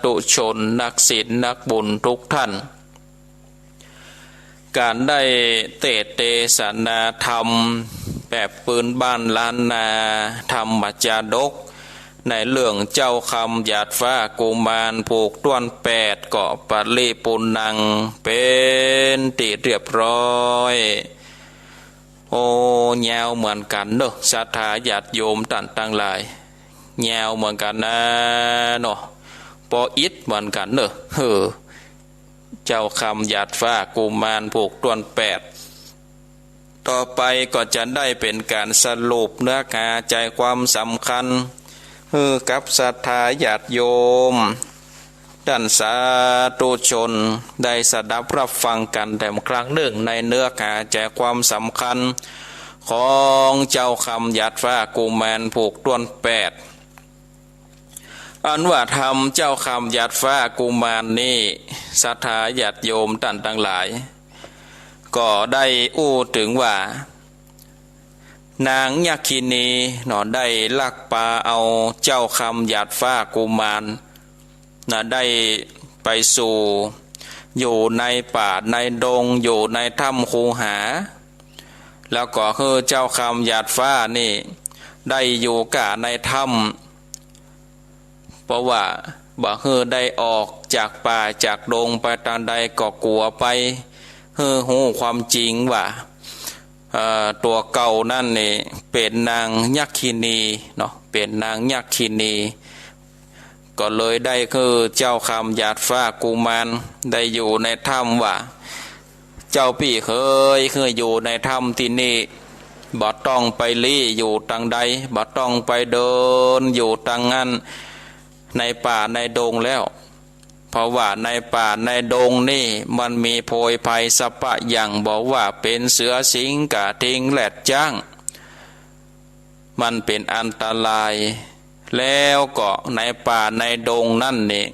ธุชน นักศีลนักบุญทุกท่าน ก๋านได้เตสน์เตสนาธรรมแบบปื้นบ้านล้านนา ธรรมจาดก ในเรื่องเจ้าคำหยาดฟ้ากุมารผูกต้วนแปด ก็ปริปูรณังเป๋นตี้เรียบร้อย โอ้ ยาวเหมือนกั๋นเนาะ ศรัทธาญาติโยมต้านตังหลาย ยาวเหมือนกั๋นนาเนาะ ปออิดเหมือนกั๋นเนาะ เออ เจ้าคำหยาดฟ้ากุมารผูกต้วนแปด ต่อไปก็จะได้เป๋นก๋านสรุปเนื้อหาใจ๋ความสำคัญ หื้อกับศรัทธาญาติโยม ต้านสาธุชน ได้สดับฮับฟังกั๋นแถมครั้งนึ่ง ในเนื้อหาใจ๋ความสำคัญ ของเจ้าคำหยาดฟ้ากุมารผูกต้วนแปด อันว่าธรรมเจ้าคำหยาดฟ้ากุมารนี้ ศรัทธาญาติโยมต้านตังหลาย ก็ได้อู้เถิงว่า นางยักขินีเนาะ ได้ลักปาเอาเจ้าคำหยาดฟ้ากุมารนะ ได้ไปสู่อยู่ในป่าในดง อยู่ในถ้ำคูหา แล้วก็หื้อเจ้าคำหยาดฟ้านี่ได้อยู่ก้าในถ้ำ เพราะว่าบ่หื้อได้ออกจากป่าจากดงไปตางใดก็กั๋วไป หื้อฮู้ความจริงว่า เอ่อ ตั๋วเก่านั้นนี่เป๋นนางยักขินีเนาะ เป๋นนางยักขินี ก็เลยได้หื้อเจ้าคำหยาดฟ้ากุมารได้อยู่ในถ้ำว่า เจ้าปี้เหย หื้ออยู่ในถ้ำตี้นี่ บ่ต้องไปลี้อยู่ตางใด บ่ต้องไปเดินอยู่ตางอั้น ในป่าในดงแล้ว เพราะว่าในป่าในดงนี่มันมีโพยภัยสัพพะอย่าง บ่ว่าเป๋นเสือสิงห์กระทิงแรดจ๊าง มันเป๋นอันตราย แล้วก็ในป่าในดงนั้นนี่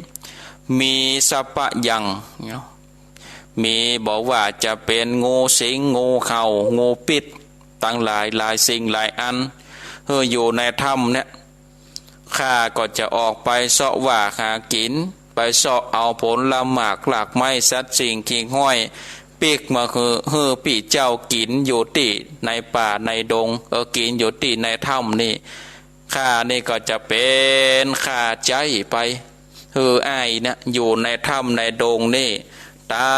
มีสัพพะอย่างเนาะ มีบ่ว่าจะเป๋นงูสิงห์ งูเห่า งูปิ๊ด ตังหลายหลายสิ่งหลายอัน หื้ออยู่ในถ้ำเนี่ย ข้าก็จะออกไปเซาะว่าหากิ๋น ไปเซาะเอาผลหมากรากไม้สัตว์สิ่งกิ่งห้อย ปิ๊กมาหื้อ หื้อปี้เจ้ากิ๋นอยู่ตี้ในป่าในดง เออ กิ๋นอยู่ตี้ในถ้ำนี่ ข้านี่ก็จะเป๋นข้าใจ๊ไป หื้ออ้ายเนี่ยอยู่ในถ้ำในดงนี่ต๋า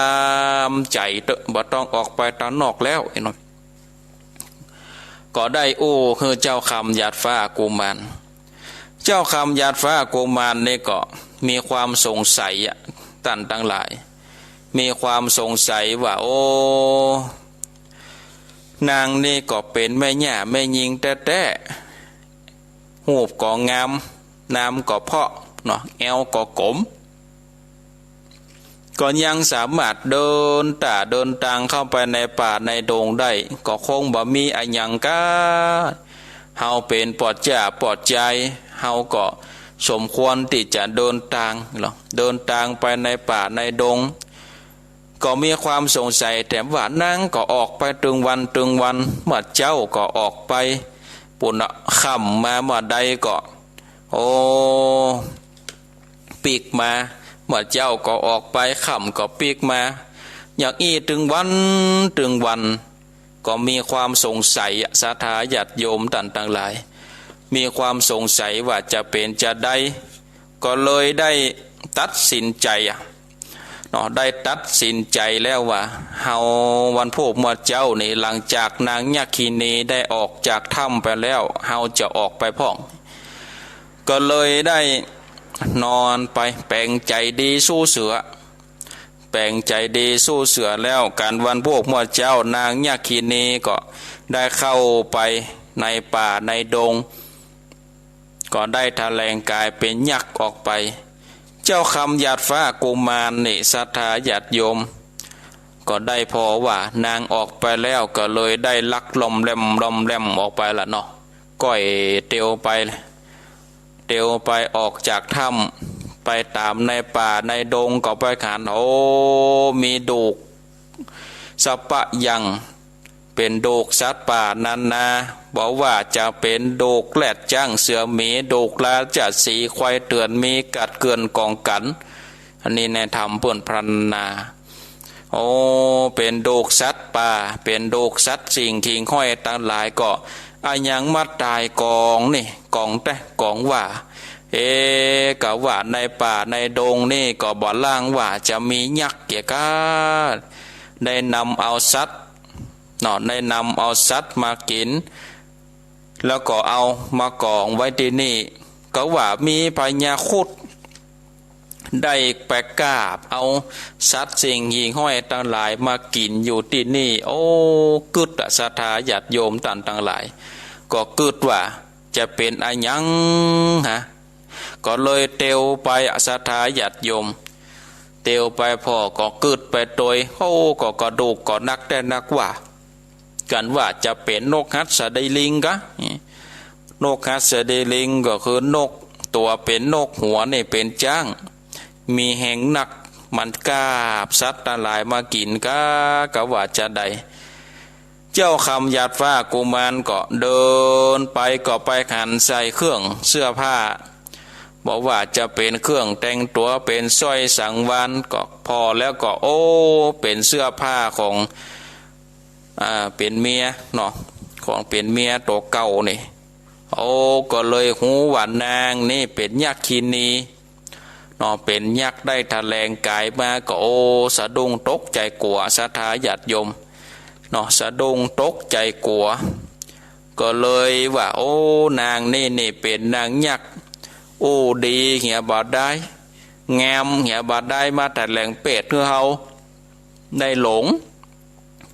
มใจ๋เต๊อะ บ่ต้องออกไปตางนอกแล้ว เนาะ ก็ได้อู้หื้อเจ้าคำหยาดฟ้ากุมาร เจ้าคำหยาดฟ้ากุมารนี่ก็มีความสงสัยอะ ต้านตังหลาย มีความสงสัยว่า โอ้ นางนี่ก็เป๋นแม่หญ้าแม่ญิงแต๊ๆ ฮูปก็งาม นามก็เพราะเนาะ แอวก็ก๋ม ก็ยังสามารถเดินต้าเดินตางเข้าไปในป่าในดงได้ ก็คงบ่มีอะหยังก้า เฮาเป๋นป้อเจ้าป้อจาย เฮาก็สมควรตี้จะเดินตางเนาะ เดินตางไปในป่าในดง ก็มีความสงสัยแถมว่านางก็ออกไปตึงวันตึงวัน เมื่อเจ๊าก็ออกไปปู้นน่ะ ค่ำมาเมื่อใดก็ โอ้ ปิ๊กมา เมื่อเจ๊าก็ออกไป ค่ำก็ปิ๊กมา อย่างอี้ตึงวันตึงวัน ก็มีความสงสัยอะ ศรัทธาญาติโยมต้านตังหลาย มีความสงสัยว่าจะเป๋นจาใด ก็เลยได้ตัดสินใจ๋อะเนาะ ได้ตัดสินใจ๋แล้วว่า เฮาวันพูกเมื่อเจ๊านี่ หลังจากนางยักขินีได้ออกจากถ้ำไปแล้ว เฮาจะออกไปพ่อง ก็เลยได้นอนไป แป๋งใจ๋ดีสู้เสือ แป๋งใจ๋ดีสู้เสือแล้ว กั๋นวันพูกเมื่อเจ๊า นางยักขินีก็ได้เข้าไปในป่าในดง ก็ได้แถลงก๋ายเป๋นยักษ์ออกไป เจ้าคำหยาดฟ้ากุมารนี่ ศรัทธาญาติโยม ก็ได้ผ่อว่านางออกไปแล้ว ก็เลยได้ลักล่อมแล่มล่อมแล่มออกไปละเนาะ ก้อยเตียวไป เตียวไปออกจากถ้ำ ไปต๋ามในป่าในดง ก็ไปหัน โอ้ มีดูกสัปปะยัง เป๋นดูกสัตว์ป่านานา บ่ว่าจะเป๋นดูกแรดจ๊างเสือหมี ดูกราชสีห์ควายเถื่อน มีกัดเกื่อนก๋องกั๋น อันนี้ในธรรมเปิ้นพรรณนา โอ้ เป๋นดูกสัตว์ป่า เป๋นดูกสัตว์สิ่งหิ่งห้อยตังหลาย ก็อะหยังมาต๋ายก๋องนี่ ก๋องแต๊ก๋องว่า เอ๊ะ กาว่าในป่าในดงนี่ก็บ่ล้างว่าจะมียักษ์เกียรติกา ได้นำเอาสัตว์เนาะ ได้นำเอาสัตว์มากิ๋น แล้วก็เอามาก๋องไว้ตี้นี่ กาว่ามีพญาครุฑ ได้ไปกาบเอาสัตว์สิ่งหิ่งห้อยตังหลายมากิ๋นอยู่ตี้นี่ โอ้ กึ๊ดอะ ศรัทธาญาติโยมต้านตังหลาย ก็กึ๊ดว่าจะเป๋นอะหยังหา ก็เลยเตียวไปอะ ศรัทธาญาติโยม เตียวไปผ่อก็กึ๊ดไปตวย โอ้ ก็กระดูกก็นักแต๊นักว่า กั๋นว่าจะเป๋นนกหัสดีลิงกา นกหัสดีลิงก็คือนกตั๋วเป๋นนกหัวนี่เป๋นจ๊าง มีแฮงนัก มันกาบสัตว์ตังหลายมากิ๋นกา กาว่าจาใด เจ้าคำหยาดฟ้ากุมารก็เดินไปก็ไปหันใส่เครื่องเสื้อผ้า บ่ว่าจะเป๋นเครื่องแต่งตั๋ว เป๋นสร้อยสังวาลก็ผ่อแล้วก็ โอ้ เป๋นเสื้อผ้าของ อ่า เป๋นเมียเนาะ ของเป๋นเมียตั๋วเก่านี่ โอ้ ก็เลยฮู้ว่านางนี่เป๋นยักขินี เนาะ เป๋นยักษ์ได้แถลงก๋ายมาก็ โอ้ สะดุ้งตกใจ๋กั๋ว ศรัทธาญาติโยม เนาะ สะดุ้งตกใจ๋กั๋ว ก็เลยว่า โอ้ นางนี่นี่เป๋นนางยักษ์ อู้ดีเหียบ่ดาย งามเหียบ่ดาย มาแถลงเปรตหื้อเฮาได้หลง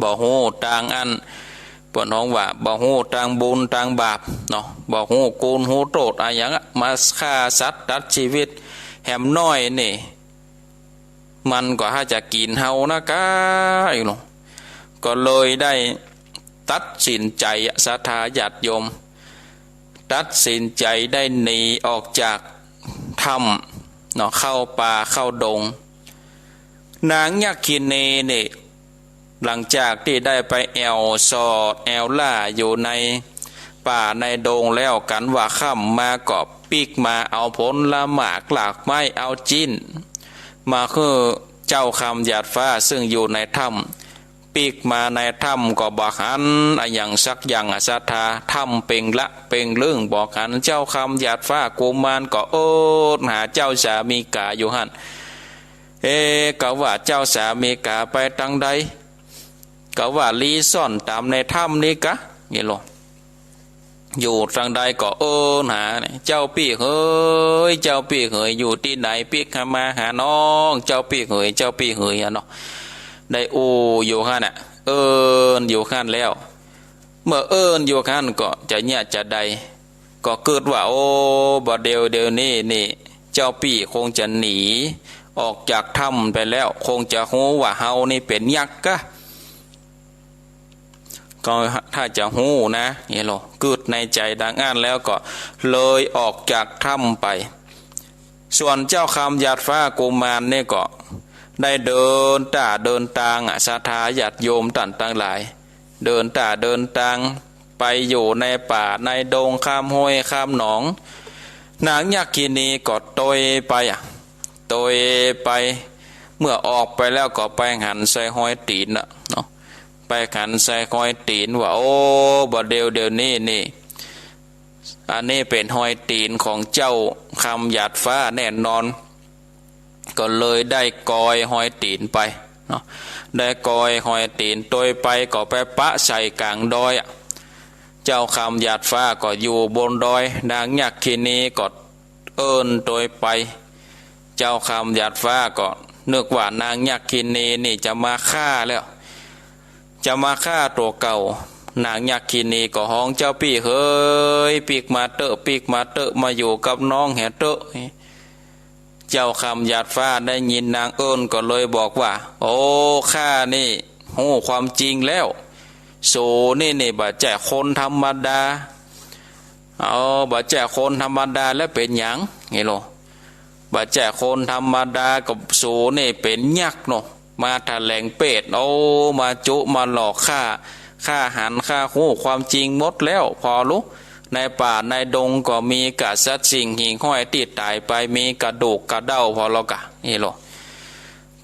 บ่ฮู้ตางอัน เปิ้นฮ้องว่าบ่ฮู้ตางบุญตางบาปเนาะ บ่ฮู้คุณฮู้โต้ษอะหยังอะ มาฆ่าสัตว์ตัดจีวิตแหมน้อยนี่ มันก็หาจะกิ๋นเฮานะกา อยู่เนาะ ก็เลยได้ตัดสินใจ๋อะ ศรัทธาญาติโยม ตัดสินใจ๋ได้หนีออกจากถ้ำเนาะ เข้าป่าเข้าดง นางยักขินีนี่ หลังจากตี้ได้ไปแอ่วสอดแอ่วล่าอยู่ในป่าในดงแล้ว กั๋นว่าค่ำมาก็ปิ๊กมาเอาผลหมากหลากไม้ เอาจิ๊นมาหื้อเจ้าคำหยาดฟ้าซึ่งอยู่ในถ้ำ ปิ๊กมาในถ้ำก็บ่หันอะหยังสักอย่างอะ ศรัทธา ถ้ำเป่งละเป่งลึ่ง บ่หันเจ้าคำหยาดฟ้ากุมาร ก็เอิ้นหาเจ้าสามีก๋าอยู่หั้น เอ๊ะ กาว่าเจ้าสามีก๋าไปตางใด กาว่าลี้ซ่อนต๋ามในถ้ำนี้กา นี่ลอ อยู่ตางใดก็เอิ้นหา เจ้าปี้เหย เจ้าปี้เหย อยู่ตี้ไหน ปิ๊กมาหาน้อง เจ้าปี้เหย เจ้าปี้เหยอะเนาะ ได้อู้อยู่หั้นน่ะ เอิ้นอยู่หั้นแล้ว เมื่อเอิ้นอยู่หั้นก็จะเยียะจะใด ก็กึ๊ดว่า โอ้ บ่าเดี่ยวเดี่ยวนี้นี่ เจ้าปี้คงจะหนีออกจากถ้ำไปแล้ว คงจะฮู้ว่าเฮานี่เป๋นยักษ์กะ ก็ถ้าจะฮู้นะ เนี่ยโล กึ๊ดในใจ๋ดังอั้นแล้วก็เลยออกจากถ้ำไป ส่วนเจ้าคำหยาดฟ้ากุมารนี่ก็ได้เดินต้าเดินตางอะ ศรัทธาญาติโยมต้านตังหลาย เดินต้าเดินตางไปอยู่ในป่าในดง ข้ามห้วยข้ามหนอง นางยักขินีก็ตวยไปอะ ตวยไป เมื่อออกไปแล้วก็ไปหันใส่ฮอยตี๋นน่ะเนาะ ไปหันใส่ฮอยตี๋นว่า โอ้ บ่าเดี่ยวเดี่ยวนี้นี่ อันนี้เป๋นฮอยตี๋นของเจ้าคำหยาดฟ้าแน่นอน ก็เลยได้กอยฮอยตี๋นไปเนาะ ได้กอยฮอยตี๋นตวยไปก็ไปปะใส่ก๋างดอยอะ เจ้าคำหยาดฟ้าก็อยู่บนดอย นางยักขินีก็เอิ้นตวยไป เจ้าคำหยาดฟ้าก็นึกว่านางยักขินีนี่จะมาฆ่าแล้ว จะมาฆ่าตั๋วเก่า นางยักขินีก็ฮ้อง เจ้าปี้เหย ปิ๊กมาเต๊อะ ปิ๊กมาเต๊อะ มาอยู่กับน้องแหเต๊อะ เจ้าคำหยาดฟ้าได้ยินนางเอิ้นก็เลยบอกว่า โอ้ ข้านี่ฮู้ความจริงแล้ว สูนี่นี่บ่ใจ้คนธรรมดา เอา บ่ใจ้คนธรรมดาแล้วเป๋นหยัง นี่โล บ่ใจ้คนธรรมดา ก็สูนี่เป๋นยักษ์เนาะ มาแถลงเปรต โอ้ มาจุมาหลอกข้า ข้าหัน ข้าฮู้ความจริงหมดแล้ว ผ่อลุ ในป่าในดงก็มีก้าสัตว์สิ่งหิ่งห้อยตี้ต๋ายไป มีกระดูกกระเด้าผ่อลอกะ นี่โล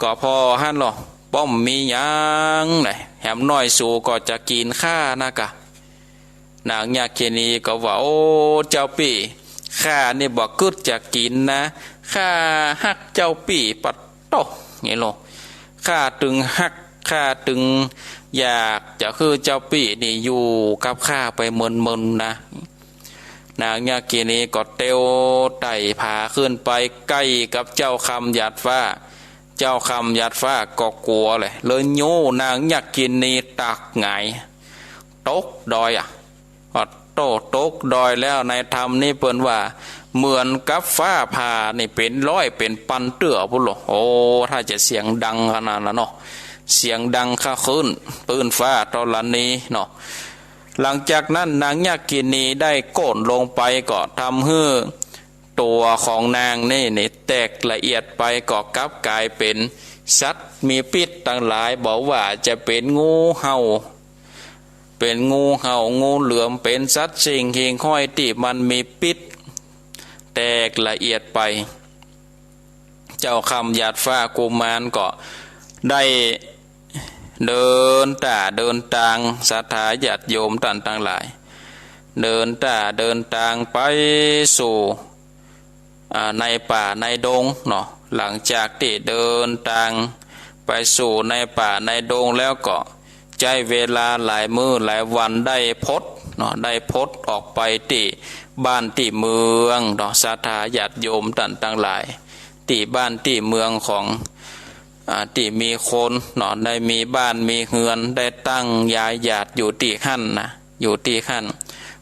ก็ผ่อหั้นลอ ป้อมมีหยังไหน แหมน้อยสูก็จะกิ๋นข้านะกะ นางยักขินีก็ว่า โอ้ เจ้าปี้ ข้านี่บ่กึ๊ดจะกิ๋นนะ ข้าฮักเจ้าปี้ ปะโต้ นี่โล ข้าตึงฮัก ข้าตึงอยากจะหื้อเจ้าปี้นี่อยู่กับข้าไปเมินๆ นะ นางยักขินีก็เตียวไต่ผาขึ้นไปใก้กับเจ้าคำหยาดฟ้า เจ้าคำหยาดฟ้าก็กั๋วเลย เลยโย้นางยักขินีตกหงาย ตกดอยอะ ปะโต้ ตกดอยแล้ว ในธรรมนี่เปิ้นว่า เหมือนกับฟ้าผ่านี่เป๋นร้อยเป๋นปันเตื้อพุ้นโล โอ้ ถ้าจะเสียงดังขนาดนั้นเนาะ เสียงดังคะคลื่นปื้นฟ้าธรณีเนาะ หลังจากนั้นนางยักขินีได้โก้นลงไปก็ทำหื้อตั๋วของนางนี่นี่แตกละเอียดไป ก็กลับก๋ายเป๋นสัตว์มีพิษตังหลาย บ่ว่าจะเป๋นงูเห่า เป๋นงูเห่า งูเหลือม เป๋นสัตว์สิ่งหิ่งห้อยตี้มันมีพิษ แตกละเอียดไป เจ้าคำหยาดฟ้ากุมารก็ได้เดินต้าเดินตาง ศรัทธาญาติโยมต้านตังหลาย เดินต้าเดินตางไปสู่ อ่า ในป่าในดงเนาะ หลังจากตี้เดินตางไปสู่ในป่าในดงแล้วก็ใจ๊เวลาหลายมื้อหลายวัน ได้พดเนาะ ได้พดออกไปตี้บ้านตี้เมืองเนาะ ศรัทธาญาติโยมต้านตังหลาย ตี้บ้านตี้เมืองของ อ่า ตี้มีคนเนาะ ได้มีบ้านมีเฮือน ได้ตั้งยายหยาดอยู่ตี้หั้นนะ อยู่ตี้หั้น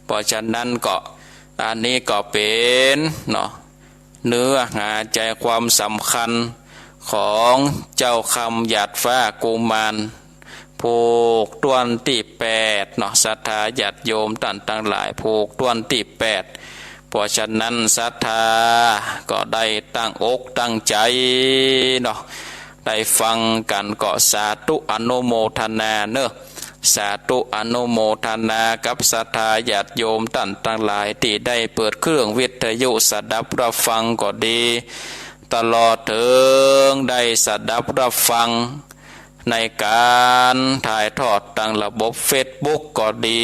เพราะฉะนั้นก็ อันนี้ก็เป๋นเนาะ เนื้อหาใจ๋ความสำคัญของเจ้าคำหยาดฟ้ากุมาร ผูกต้วนตี้แปดเนาะ ศรัทธาญาติโยมต้านตังหลาย ผูกต้วนตี้แปด เพราะฉะนั้นศรัทธาก็ได้ตั้งอกตั้งใจ๋เนาะ ได้ฟังกั๋นก็สาธุอนุโมทนาเนาะ สาธุอนุโมทนากับศรัทธาญาติโยมต้านตังหลายตี้ได้เปิดเครื่องวิทยุสดับรับฟังก็ดี ตลอดเถิงได้สดับรับฟังในก๋านถ่ายทอดตางระบบเฟซบุ๊กก็ดี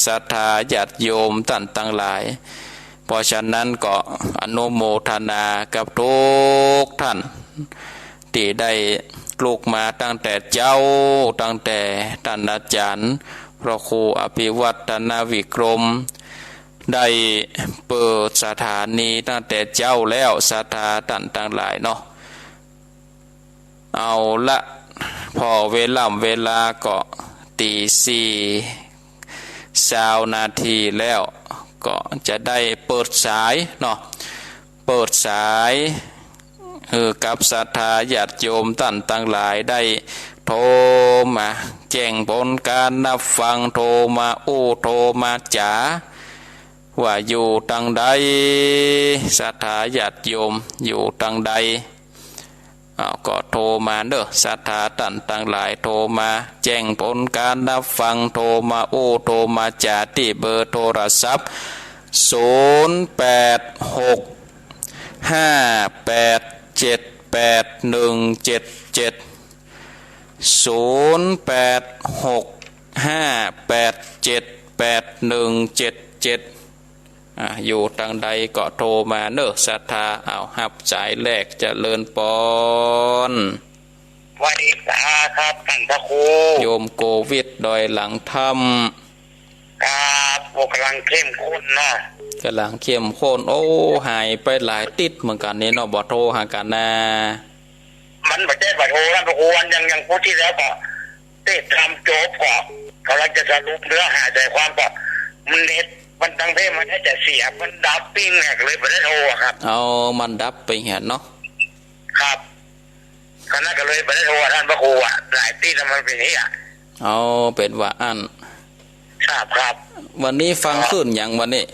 ศรัทธาญาติโยมต้านตังหลาย เพราะฉะนั้นก็อนุโมทนากับกู้ต้านตี้ได้ลุกมาตั้งแต่เจ๊า ตั้งแต่ต้านอาจ๋ารย์พระครูอภิวัฒนวิกรม ได้เปิดสถานีตั้งแต่เจ๊าแล้ว ศรัทธาต้านตังหลายเนาะ เอาละ ผ่อเวล่ำเวลาก็ตีสี่ ซาวนาทีแล้ว ก็จะได้เปิดสายเนาะ เปิดสายหื้อกับศรัทธาญาติโยมต้านตังหลายได้โทรมาแจ้งผลก๋านฮับฟัง โทรมาอู้ โทรมาจ๋า ว่าอยู่ตังใด ศรัทธาญาติโยมอยู่ตังใด อ้าว ก็โทรมาเน่อ ศรัทธาต้านตังหลาย โทรมาแจ้งผลก๋านฮับฟัง โทรมาอู้ โทรมาจ๋า ตี้เบอร์โทรศัพท์ ศูนย์แปดหกห้าแปดเจ็ดแปดหนึ่งเจ็ดเจ็ด ศูนย์แปดหกห้าแปดเจ็ดแปดหนึ่งเจ็ดเจ็ด อ่า อยู่ตังใดก็โทรมาเน่อ ศรัทธา อ้าว ฮับสายแรก เจริญปอน ไหว้สาครับ ต้านพระครู โยมโกวิทดอยหลังถ้ำ ครับ โอ้ ก๋ำลังเข้มข้นเนาะ ก๋ำลังเข้มข้น โอ้ หายไปหลายติ๊ดเหมือนกั๋นนี่เนาะ บ่โทรหากั๋นนา มันบ่ใจ้บ่โทรนะพระครู ยัง ยังพูดที่แล้วก็ เทศน์ธรรมจบก็ก๋ำลังจะสรุปเนื้อหาใจความก็ มันเน็ตมันตังเพ่มันน่าจะเสีย มันดับปิ้งเนี่ย ก็เลยบ่ได้โทรอะครับ เอา มันดับปิ้งหั้นเนาะ ครับ ก็นั่นก็เลยบ่ได้โทรต้านพระครูอะ หลายตี้แล้วมันเป๋นเหีย เอา เป๋นว่าอั้น ครับ ครับ วันนี้ฟังคลื่นหยังวันนี้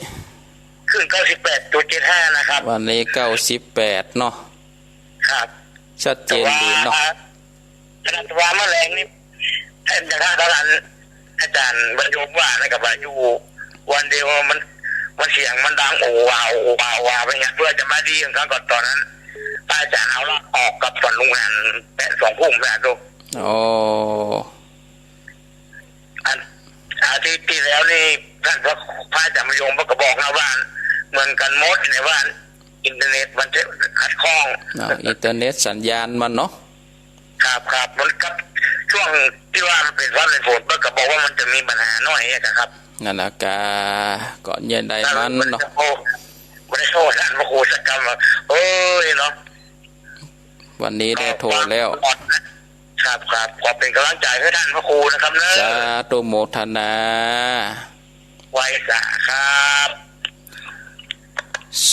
คลื่นเก้าสิบแปดจุดเจ็ดห้านะครับ วันนี้เก้าสิบแปดเนาะ ครับ ชัดเจนดีเนาะ แต่ว่า ขนาดว่าเมื่อแลงนี่ แทบจะถ้าท่านอาจารย์บรรยมว่านะ ก็ว่าอยู่วันเดียวมัน มันเสียงมันดังโอวาโอวาโอวาไปเนี่ย เพื่อจะมาดีของเขาก่อน ตอนนั้นพระอาจารย์เอาละออกกับสวนลุงหันแปดสองทุ่มนะลูก โอ้ อัน อาทิตย์ที่แล้วนี่ท่านพระ พระอาจารย์บรรยมก็บอกนะว่า เหมือนกั๋นหมดในว่า อินเทอร์เน็ตมันจะขัดข้อง อ้าว อินเทอร์เน็ตสัญญาณมันเนาะ ครับ ครับ มันกับช่วงที่ว่ามันเป๋นฟ้าเป๋นฝน เปิ้นก็บอกว่ามันจะมีปัญหาหน้อยเนี่ยนะครับ นั่นน่ะกา ก็เยียะได้มันเนาะ บ่ได้โทร บ่ได้โทรต้านพระครูสักกำว่า เอ้ยเนาะ วันนี้ได้โทรแล้ว ครับ ครับ ขอเป๋นก๋ำลังใจ๋หื้อต้านพระครูนะครับเนอะ สาธุโมทนา ไหว้สาครับ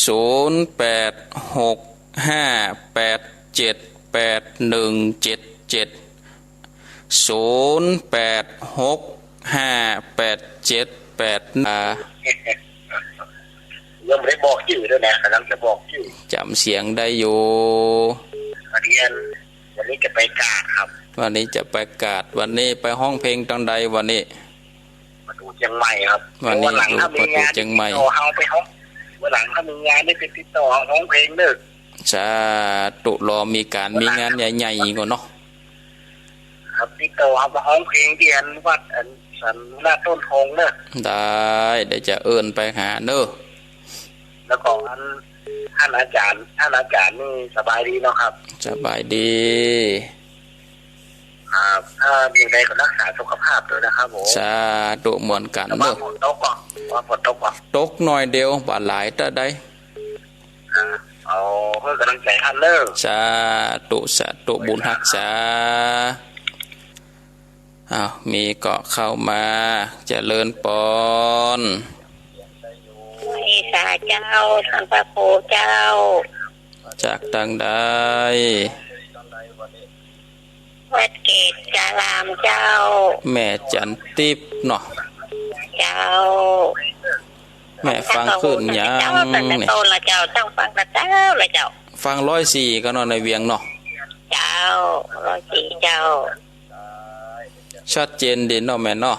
ศูนย์แปดหกห้าแปดเจ็ดแปดหนึ่งเจ็ดเจ็ด ศูนย์แปดหกห้าแปดเจ็ดแปด อ่า ยังบ่ได้บอกจื้อด้วยนะ ก๋ำลังจะบอกจื้อ จ๋ำเสียงได้อยู่ วันนี้ วันนี้จะไปกาดครับ วันนี้จะไปกาด วันนี้ไปฮ้องเพลงตังใดวันนี้ ประตู๋เจียงใหม่ครับ วันนี้ วันหลังถ้ามีงาน อยู่ประตู๋เจียงใหม่ ติดต่อเฮาไปฮ้อง วันหลังถ้ามีงานนี่ไปติดต่อเฮาฮ้องเพลงเน่อ สาธุ รอมีก๋านมีงานใหญ่ๆ ก่อนเนาะ ครับ ติดต่อเฮามาฮ้องเพลงตี้อันวัดอันสันหน้าต้นโพธิ์เน่อ ได้ เดี๋ยวจะเอิ้นไปหาเน่อ แล้วก็อัน ต้านอาจ๋ารย์ ต้านอาจ๋ารย์นี่สบายดีเนาะครับ สบายดี ครับ ถ้ามีอะไรก็รักษาสุขภาพด้วยนะครับผม สาธุ เหมือนกั๋น แต่ว่า เน่อ ฝนตกก่อน ว่าฝนตกก่อน ตกหน่อยเดียว บ่หลายเต้าใด ครับ เอา หื้อก๋ำลังใจ๋ต้านเน่อ สาธุ สาธุ บุญฮักษา อ้าว มีก็เข้ามา เจริญปอน ไหว้สาเจ้า ต้านพระครูเจ้า จากตังใด วัดเกตการามเจ้า แม่จันติพย์เนาะ เจ้า แม่ฟังคลื่นหยัง ตั้งแต่ นี่ ต้นละเจ้า ตั้งฟังแต่เจ๊าละเจ้า ฟังร้อยสี่ก็เนาะ ในเวียงเนาะ เจ้า ร้อยสี่เจ้า ชัดเจนดีเนาะแม่เนาะ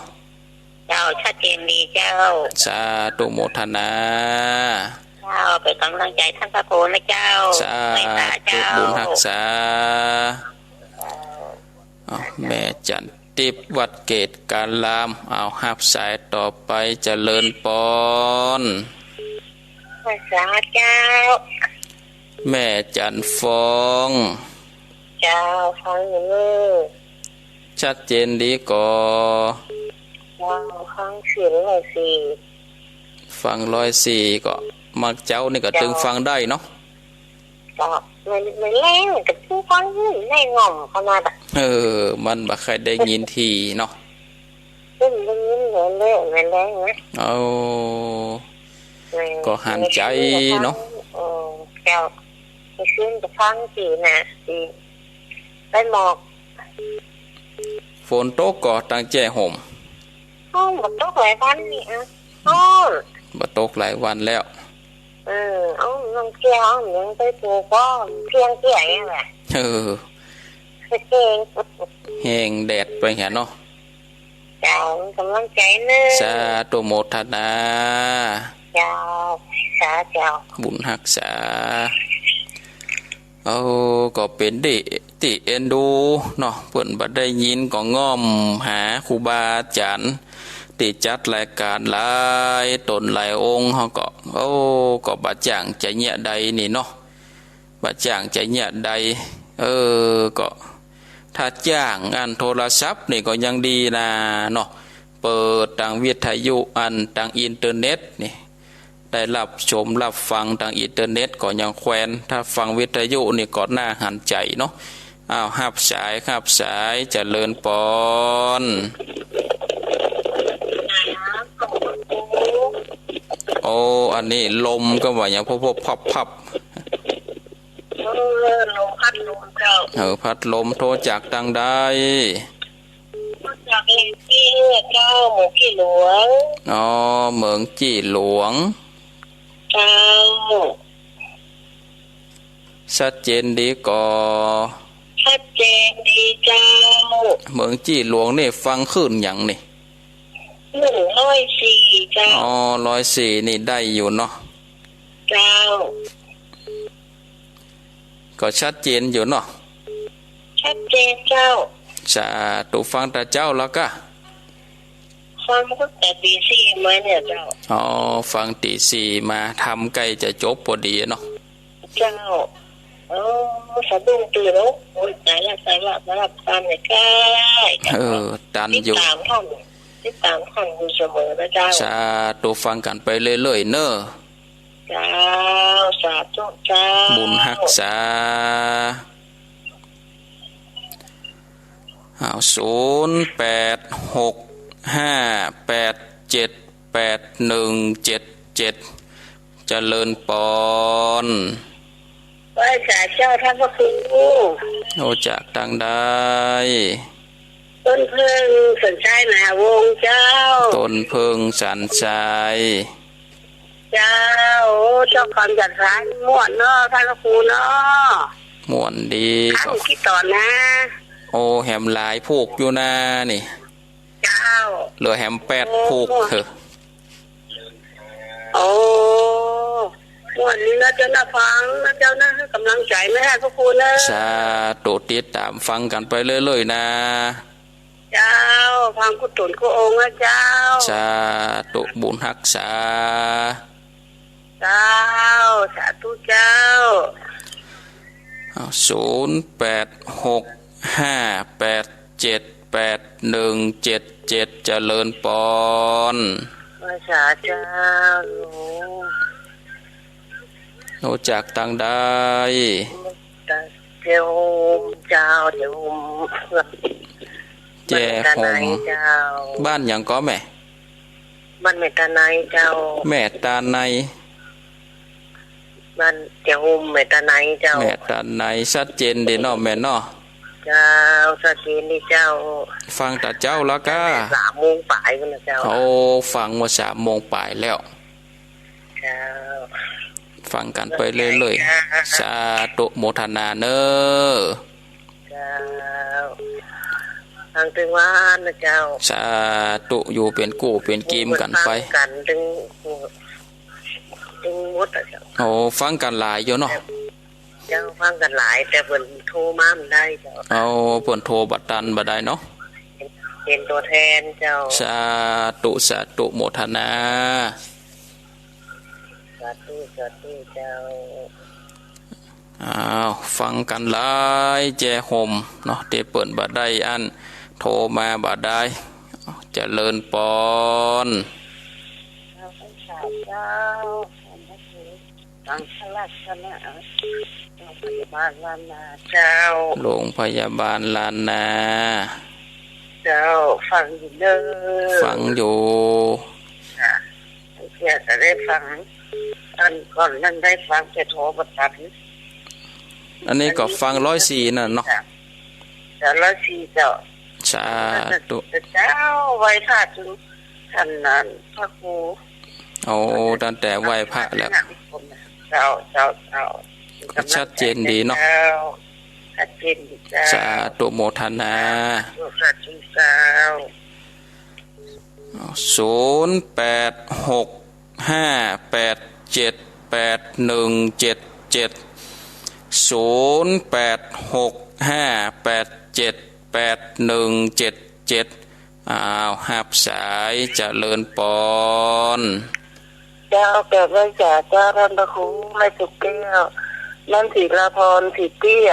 เจ้า ชัดเจนดีเจ้า สาธุโมทนา เจ้า เป๋นก๋ำลังใจ๋ต้านพระครูนะเจ้า สาธุ ไหว้สาเจ้า บุญฮักษา เจ้า อ้าว แม่จันติพย์วัดเกตการาม อ้าว ฮับสายต่อไป เจริญปอน ไหว้สาเจ้า แม่จันฟอง เจ้า ฟังอยู่นี่ ชัดเจนดีก่อ เจ้า ฟังเสียงร้อยสี่ ฟังร้อยสี่ก็ มาเจ๊านี่ก็ เจ้า ตึงฟังได้เนาะ ก็ มัน มันแรงกับผู้ฟังนี่ได้ง่อมขนาดอะ เออ มันบ่ค่อยได้ยินถี่เนาะ ซึ่งได้ยินเหมือนเดิม แลงนะ โอ้ อืม ก็หันใจ๋เนาะ เออ เจ้า ไปขึ้นไปฟังตี้น่ะ ตี้ ไปหมอก ฝนตกก่อตังแจ้ห่ม โอ้ บ่ตกหลายวันนี่อะ โอ้ บ่ตกหลายวันแล้ว เออ เอา น้องแก้ว เอาหยังไปปลูกบ่ เพียงเตี้ยนี่แหละ เออ แฮง แฮงแดดไปหั้นเนาะ เจ้า ก๋ำลังใจ๋เนาะ สาธุโมทนา เจ้า สา เจ้า บุญฮักษา โอ้ ก็เป๋นตี้ ตี้เอ็นดูเนาะ เปิ้นบ่ได้ยินก็ง่อมหาครูบาอาจ๋ารย์ ตี้จัดรายก๋านหลายต๋นหลายองค์ เฮาก็ โอ้ ก็บ่จ้างจะเยียะใดนี่เนาะ บ่จ้างจะเยียะใด เออ ก็ ถ้าจ้างอันโทรศัพท์นี่ก็ยังดีนาเนาะ เปิดตางวิทยุอันตางอินเทอร์เน็ตนี่ ได้ฮับชมฮับฟังตางอินเทอร์เน็ตก็ยังแควน ถ้าฟังวิทยุนี่ก็น่าหันใจ๋เนาะ อ้าว ฮับสาย ฮับสาย เจริญปอน โอ้ อันนี้ลมก็ว่าหยัง พวบๆ พับๆ เออ ลมพัดลมเจ้า เออ พัดลม โทรจากตางใด โทรจากแหล่งตี้เจ้า เหมิงจี้หลวง อ๋อ เหมิงจี้หลวง เจ้า ชัดเจนดีก่อ ชัดเจนดีเจ้า เหมิงจี้หลวงนี่ฟังคลื่นหยังนี่ คลื่นร้อยสี่เจ้า อ๋อ ร้อยสี่นี่ได้อยู่เนาะ เจ้า ก็ชัดเจนอยู่เนาะ ชัดเจนเจ้า สาธุ ฟังแต่เจ๊าแล้วก็ ฟังตั้งแต่ตี๋สี่มาเนี่ยเจ้า อ๋อ ฟังตี๋สี่มา ธรรมใก้จะจบพอดีเนาะ เจ้า เออ สะดุ้งตื่นแล้ว โอ๊ย ต๋ายละ ต๋ายละ ต๋ายละ ต๋ายละ ใก้ เออ ตันอยู่ ติดต๋ามท่าน ติดต๋ามท่านอยู่เสมอนะเจ้า สาธุ ฟังกั๋นไปเรื่อยๆ เนาะ เจ้า สาธุเจ้า บุญฮักษา อ้าว ศูนย์แปดหกห้าแปดเจ็ดแปดหนึ่งเจ็ดเจ็ด เจริญปอน ไหว้สาเจ้าท่านพระครู โอ้ จากตางใด ต้นเพิ่ง สันทรายวงศ์เจ้า ต้นเพิ่ง สันทราย เจ้า โอ้ เจ้าความศรัทธาม่วนเนาะ ท่านพระครูเนาะ ม่วนดี ครั้ง ก็ ตี้ต๋อนนะ โอ้ แหมหลายผูกอยู่นานี่ เจ้า เหลือแหมแปดผูก โอ้ เถอะ โอ้ ม่วนดีนะเจ้านะ ฟังนะเจ้านะ ก๋ำลังใจ๋นะท่านพระครูนะ สาธุ ติดต๋ามฟังกั๋นไปเรื่อยๆ นา เจ้า ฟังกู้ต๋นกู้องค์นะเจ้า สาธุ บุญฮักษา เจ้า สาธุเจ้า อ้าว ศูนย์แปดหกห้าแปดเจ็ดแปดหนึ่งเจ็ดเจ็ด เจริญปอน ไหว้สาเจ้า โอ้ จากตางใด แจ้ห่มเจ้า แจ้ห่ม แจ้ห่ม บ้านตาไนเจ้า บ้านหยังก่อแม่ บ้านแม่ตาไนเจ้า แม่ตาไน บ้านแจ้ห่มแม่ตาไนเจ้า แม่ตาไน ชัดเจนดีเนาะแม่เนาะ เจ้า ชัดเจนดีเจ้า ฟังแต่เจ๊าแล้วก็ สามโมงป๋ายพุ้นนะเจ้า โอ้ ฟังว่าสามโมงป๋ายแล้ว เจ้า ฟังกั๋นไปเรื่อยๆ เจ้า สาธุโมทนาเนาะ เจ้า ฟังตึงวันนะเจ้า สาธุ อยู่เป๋นกู้เป๋นกี๋กั๋นไป ฟังกั๋นตึง ตึงหมดอะเจ้า โอ้ ฟังกั๋นหลายอยู่เนาะ เจ้า ฟังกั๋นหลาย แต่เปิ้นโทรมาบ่ได้เจ้า เอา เปิ้นโทรบ่ตันบ่ได้เนาะ เป๋นตั๋วแทนเจ้า สาธุ สาธุโมทนา สาธุ สาธุเจ้า อ้าว ฟังกั๋นหลายแจ้ห่มเนาะ ตี้เปิ้นบ่ได้อั้น โทรมาบ่ได้ เจริญปอน เจ้า สาธุเจ้า สังฆราชนะ โรงพยาบาลล้านนาเจ้า โรงพยาบาลล้านนา เจ้า ฟังอยู่เนาะ ฟังอยู่ อยากจะได้ฟัง อันก่อนนั้นได้ฟังแต่โทรประทับ อันนี้ก็ฟังร้อยสี่นั่นเนาะ เจ้า ร้อยสี่ เจ้า สาธุ เจ้า ไหว้พระถึงท่านนั้น พระครู โอ้ ตั้งแต่ไหว้พระแล้ว เจ้า เจ้า เจ้า ก็ชัดเจนดีเนาะ เจ้า ชัดเจนดีเจ้า สาธุโมทนา สาธุ สาธุเจ้า ศูนย์แปดหกห้าแปดเจ็ดแปดหนึ่งเจ็ดเจ็ด ศูนย์แปดหกห้าแปดเจ็ดแปดหนึ่งเจ็ดเจ็ด อ้าว ฮับสาย เจริญปอน เจ้า กราบไหว้สาเจ้า ท่านพระครู แม่สุขแก้ว บ้านศิลาพร ศรีเตี้ย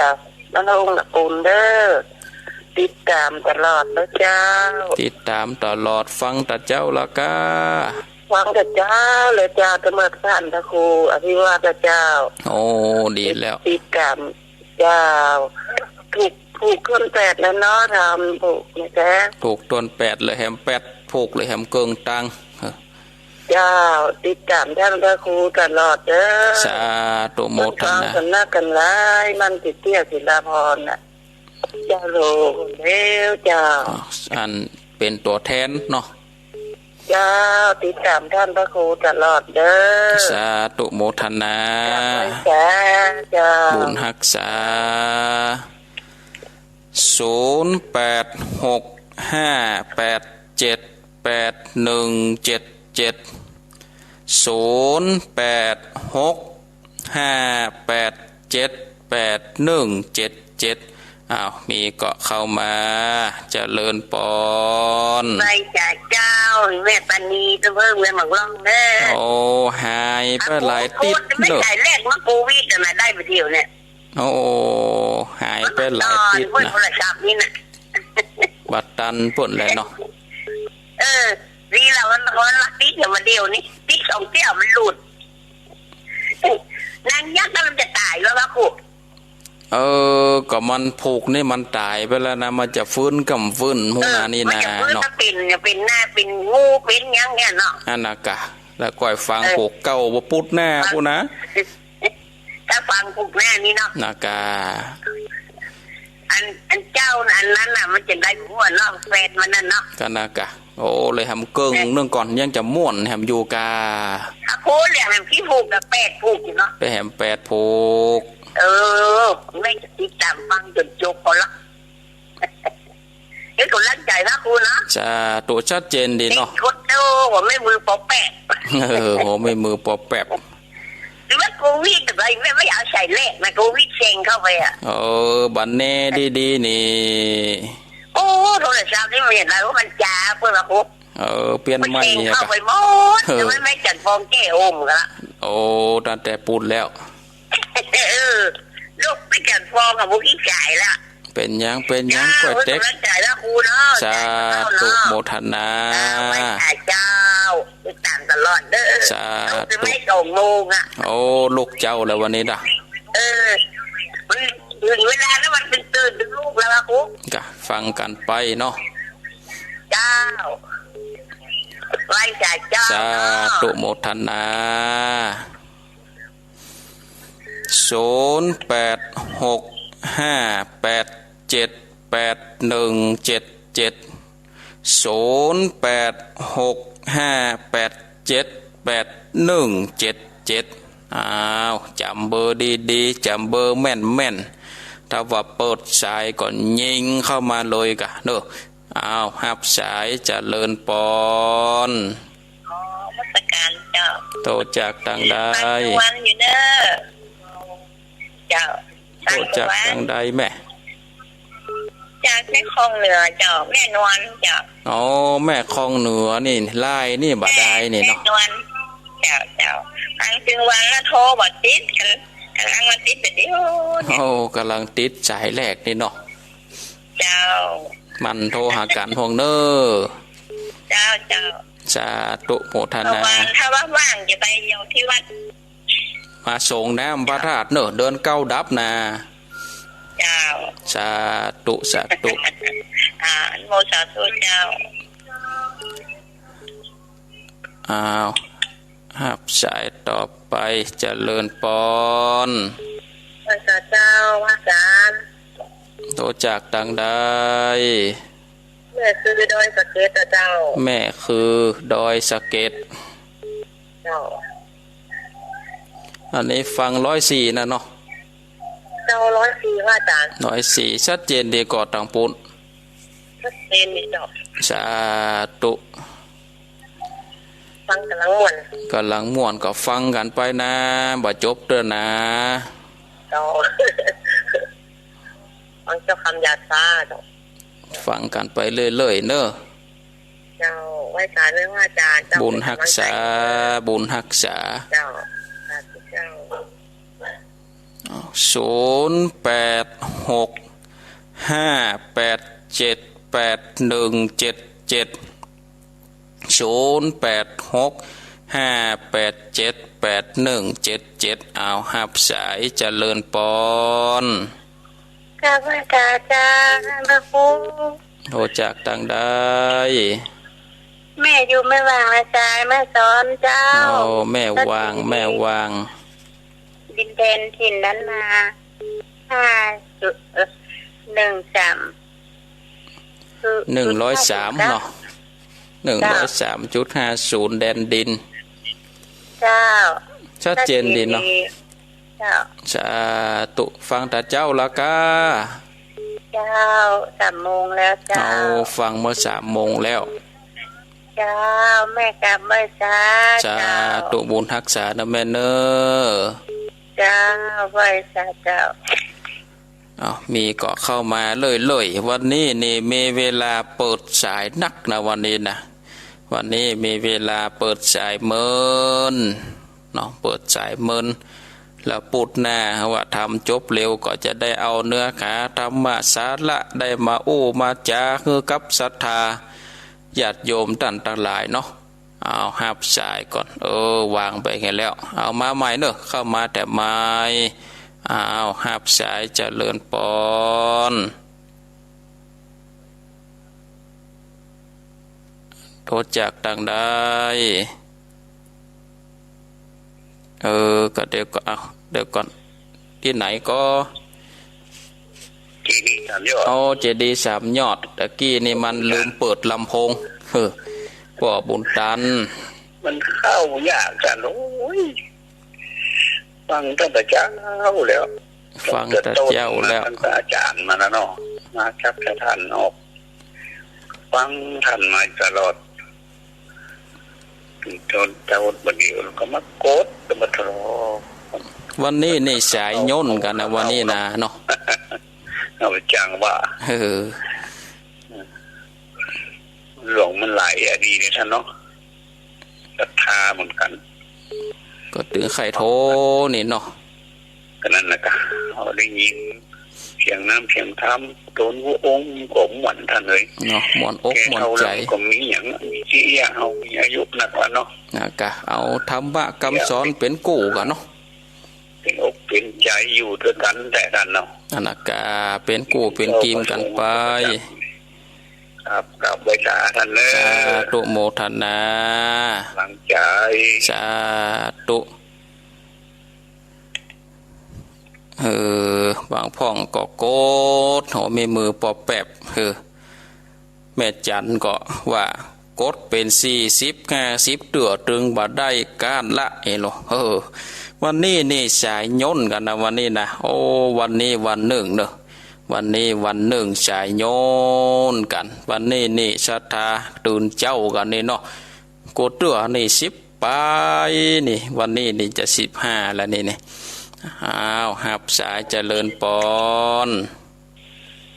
บ้านห้องตะปูนเด้อ ติดต๋ามตลอดนะเจ้า ติดต๋ามตลอด ฟังแต่เจ๊าละก้า ฟังแต่เจ๊าเลยเจ้า ตะเมิดผ่านพระครู อภิวาทเจ้า โอ้ ดีแล้ว ติดต๋ามเจ้า ผูก ผูกถ้วนแปดแล้วเนาะ ทำผูกนะจ๊ะ ผูกถ้วนแปดเลยแหมแปดผูกเลยแหมเกิ่งตัง เออ เจ้า ติดต๋ามท่านพระครูตลอดเด้อ สาธุโมทนา สำนักกันหลาย บ้านศรีเตี้ย ศิลาพรน่ะ เจ้า โลแล้วเจ้า อ๋อ อันเป๋นตั๋วแทนเนาะ เจ้า ติดต๋ามท่านพระครูตลอดเด้อ สาธุโมทนา สาธุเจ้า บุญฮักษา ศูนย์แปดหกห้าแปดเจ็ดแปดหนึ่งเจ็ดเจ็ด ศูนย์แปดหกห้าแปดเจ็ดแปดหนึ่งเจ็ดเจ็ด อ้าว มีก็เข้ามา เจริญปอน ไหว้สาเจ้า แม่ปานี ตะเพิง แม่หมากล่องเด้อ โอ้ หายไปหลายติ๊ด โอ้โห ไม่ เนอะ สายแรกมาโควิดน่ะ ได้ไปเดียวเนี่ย โอ้ หายไปหลายติ๊ด เปิ้น นะ โทรศัพท์นี่นะ บ่ตันเปิ้นแหละเนาะ เออ ดีละ มัน มันละติ๊ดเดียวมาเดียวนี่ ติ๊ดสองเตี้ยวมันหลุด นางยักษ์นั่นมันจะต๋ายแล้ววะครู เออ ก็มันผูกนี่มันต๋ายไปแล้วนะ มันจะฟื้นก็บ่ฟื้น ฮู้นานี่นา เออ มันจะฟื้น เนาะ มาเป๋น จะเป๋นหน้า เป๋นงู เป๋นหยังเนี่ยเนาะ อันน่ะกะ แล้วก้อยฟัง เออ ผูกเก่าบ่ปุดหน้า ฟัง ปู้นะ ถ้าฟังผูกหน้านี่เนาะ น่ะกะ อัน อันเจ้าน่ะ อันนั้นน่ะ มันจะได้หัวเนาะ แฟนมันนั่นเนาะ กะน่ะกะ โอ้ เลยแหมเกิ่ง เออ นึ่งก่อนยังจะม่วนแหมอยู่กะ อ่ะ ผูกเลยแหม ขี้ผูกกับแปดผูกอยู่เนาะ ไปแหมแปดผูก เออ แม่จะติดต๋ามฟังจ๋นจบเอาละ เฮ้ย ก๋ำลังใจ๋นะครูนะ สาธุ ชัดเจนดีเนาะ เฮ้ย โคตรโต ว่าแม่มือปอแปะ เออ หัวแม่มือปอแปะ หรือว่าโควิดอะไร แม่ไม่เอาใส่เลขนะ โควิดเซ็งเข้าไปอะ เออ บัดนี้ดีๆ นี่ โอ้ โทรศัพท์นี่มันเห็นอะไรว่ามันจ๋า เปิ้นว่าครู เออ เปลี่ยนใหม่ มันเซ็งเข้าไปหมด เออ ไม่ ไม่จัดฟองแก้โอมกันละ โอ้ ตั้งแต่ปูนแล้ว เออ ลูกไม่จัดฟองอะ พวกพี่จ่ายละ เป๋นหยัง เป๋นหยัง เจ้า ก้อยเต็ก ก๋ำลังใจ๋นะครูเนาะ สาธุ เจ้าเนาะ โมทนา เจ้า ไหว้สาเจ้า ติดต๋ามตลอดเด้อ สาธุ ลูกจะไม่สองโมงอะ โอ้ ลูกเจ้าแล้ววันนี้นะ เออ มันถึงเวลาแล้ว มันตื่น ตื่นลูกแล้วอะครู กะฟังกั๋นไปเนาะ เจ้า ไหว้สาเจ้า สาธุ เนาะ โมทนา ศูนย์แปดหกห้าแปดเจ็ดแปดหนึ่งเจ็ดเจ็ด ศูนย์แปดหกห้าแปดเจ็ดแปดหนึ่งเจ็ดเจ็ด อ้าว จ๋ำเบอร์ดีๆ จ๋ำเบอร์แม่นๆ ถ้าว่าเปิดสายก็ยิงเข้ามาเลยกะเนาะ อ้าว ฮับสาย เจริญปอน อ๋อ นมัสก๋านเจ้า โทรจากตางใด ฟังทุกวันอยู่เน้อ เจ้า โทรจากตางใดแม่ จากแม่คลองเหนือเจ้า แม่นวลเจ้า อ๋อ แม่คลองเหนือนี่ ไลน์นี่บ่ได้นี่เนาะ แม่นวล เจ้า เจ้า ฟังตึงวันแล้วโทรบ่ติด ก๋ำ ก๋ำลังมาติดเดี๋ยวนี้ โอ้ ก๋ำลังติดสายแรกนี่เนาะ เจ้า มันโทรหากั๋นพ่องเน้อ เจ้า เจ้า สาธุโมทนา ระวัง ถ้าว่างๆ จะไปอยู่ที่วัด มาสรงน้ำพระธาตุเน้อ เดือนเก้าดับนะ เจ้า สาธุ สาธุ อ่า อนุโม สาธุเจ้า อ้าว ฮับสายต่อไป เจริญปอน ไหว้สาเจ้า พระอาจารย์ โตจากตังใด แม่คือดอยสะเก็ดอะเจ้า แม่คือดอยสะเก็ด เจ้า อันนี้ฟังร้อยสี่นะเนาะ เจ้า ร้อยสี่ พระอาจารย์ ร้อยสี่ ชัดเจนดีก่อตังปู๊น ชัดเจนดีเจ้า สาธุ ฟังก๋ำลังม่วน ก๋ำลังม่วนก็ฟังกั๋นไปนะ บ่จบเตื้อนะ เจ้า ฟังเจ้าคำหยาดฟ้าเจ้า ฟังกั๋นไปเรื่อยๆ เน่อ เจ้า ไหว้สาเน่อพระอาจารย์ เจ้า บุญฮักษา บุญฮักษา เจ้า สาธุเจ้า อ้าว ศูนย์แปดหก ห้าแปดเจ็ด แปดหนึ่งเจ็ดเจ็ด ศูนย์แปดหก ห้าแปดเจ็ด แปดหนึ่งเจ็ดเจ็ด อ้าว ฮับสาย เจริญปอน กราบไหว้สาเจ้า พระครู โตจากตังใด แม่อยู่แม่วางละจาย แม่สอดเจ้า โอ้ แม่วาง แม่วาง ดินแดนถิ่นล้านนา ห้าจุด เอ่อ หนึ่งสาม คือ หนึ่งร้อยสาม เนาะ หนึ่งร้อยสามจุดห้าศูนย์ แดนดิน เจ้า ชัดเจนดีเนาะ เจ้า สาธุ ฟังแต่เจ๊าละก้า เจ้า สามโมงแล้วเจ้า เอา ฟังเมื่อสามโมงแล้ว เจ้า แม่กราบไหว้สา สาธุ เจ้า บุญฮักษานะแม่เน่อ เจ้า ไหว้สาเจ้า อ้าว มีก็เข้ามาเรื่อยๆ วันนี้นี่มีเวลาเปิดสายนักนะ วันนี้นะ วันนี้มีเวลาเปิดสายเมินเนาะ เปิดสายเมิน แล้วปุดหน้าว่าธรรมจบเร็วก็จะได้เอาเนื้อหาธรรมะสาระได้มาอู้มาจ๋าหื้อกับศรัทธาญาติโยมต้านตังหลายเนาะ เอาฮับสายก่อน เออ วางไปหั้นแล้ว เอามาใหม่เน่อ เข้ามาแต่ใหม่ เอาฮับสาย เจริญปอน โตจากตังใด เออ ก็เดี๋ยวก็ เอา เดี๋ยวก่อน ตี้ไหนก็ เจดีย์สามยอด อ๋อ เจดีย์สามยอด ตะกี้นี่มันลืมเปิดลำโพง เออ ป้อบุญตัน มันเข้ายากจัง โอ้ย ฟังตั้งแต่เจ๊าแล้ว ฟังแต่เจ๊าแล้ว ตั้งแต่อาจารย์มาแล้วเนาะ มาจับแต่ท่านออก ฟังท่านมาตลอด จนเจ๊าบัดเดี๋ยวก็มากด ก็มาทะเลาะ วันนี้นี่สายย่นกั๋นนะ วันนี้นะเนาะ เอาไปจ้างว่า เออ หลวงมันหลายอะดีเนี่ยท่านเนาะ ศรัทธาเหมือนกั๋น ก็ตึงใค่โทรนี่เนาะ ก็นั่นแหละก็ เอาได้ยินเสียงน้ำเสียงธรรม โตนหัวองค์ก็ม่วนท่านเอ๋ย เนาะ ม่วนอกม่วนใจ๋ แก่เฒ่าแล้วก็มีหยัง มีเสี้ย เฮามีอายุนักแล้วเนาะ นะกะ เอาธรรมะกำสอนเป๋นกู้กั๋นเนาะ เป๋นอกเป๋นใจ๋อยู่ตวยกั๋นแต๊ท่านเนาะ อันนะกะ เป๋นกู้เป๋นกี๋กั๋นไป ครับ กราบไหว้สาท่านเน่อ สาธุโมทนา หลังใจ๋ สาธุ เออ บางพ่องก็กดหัวแม่มือปอแป๊บ เออ แม่จันก็ว่ากดเป๋นสี่สิบห้าสิบเตื้อตึงบ่ได้ก้านละ เห็นบ่ เออ วันนี้นี่สายย่นกั๋นนะ วันนี้นะ โอ้ วันนี้วันนึ่งเน่อ วันนี้วันนึ่งสายย่นกั๋น วันนี้นี่ศรัทธาตื่นเจ๊ากั๋นนี่เนาะ กู้เตื้อนี่สิบ ไปนี่ วันนี้นี่จะสิบห้าแล้วนี่ นี่ อ้าว ฮับสาย เจริญปอน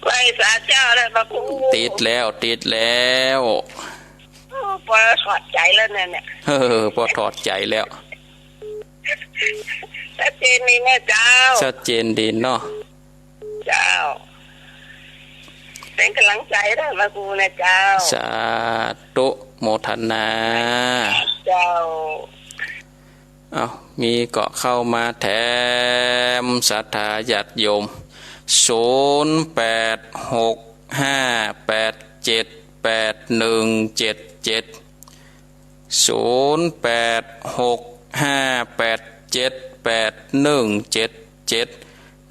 ไหว้สาเจ้าแล้วพระครู ติดแล้ว ติดแล้ว โอ้ ปอถอดใจ๋แล้วเนี่ย เนี่ย เออ ปอถอดใจ๋แล้ว ชัดเจนดีแม่เจ้า ชัดเจนดีเนาะ เจ้า เป๋นก๋ำลังใจ๋เด้อพระครูนะเจ้า สาธุโมทนา เจ้า เอ้า มีก็เข้ามาแถมศรัทธาญาติโยม ศูนย์แปดหกห้าแปดเจ็ดแปดหนึ่งเจ็ดเจ็ด ศูนย์แปดหก ห้าแปดเจ็ด แปดหนึ่งเจ็ดเจ็ด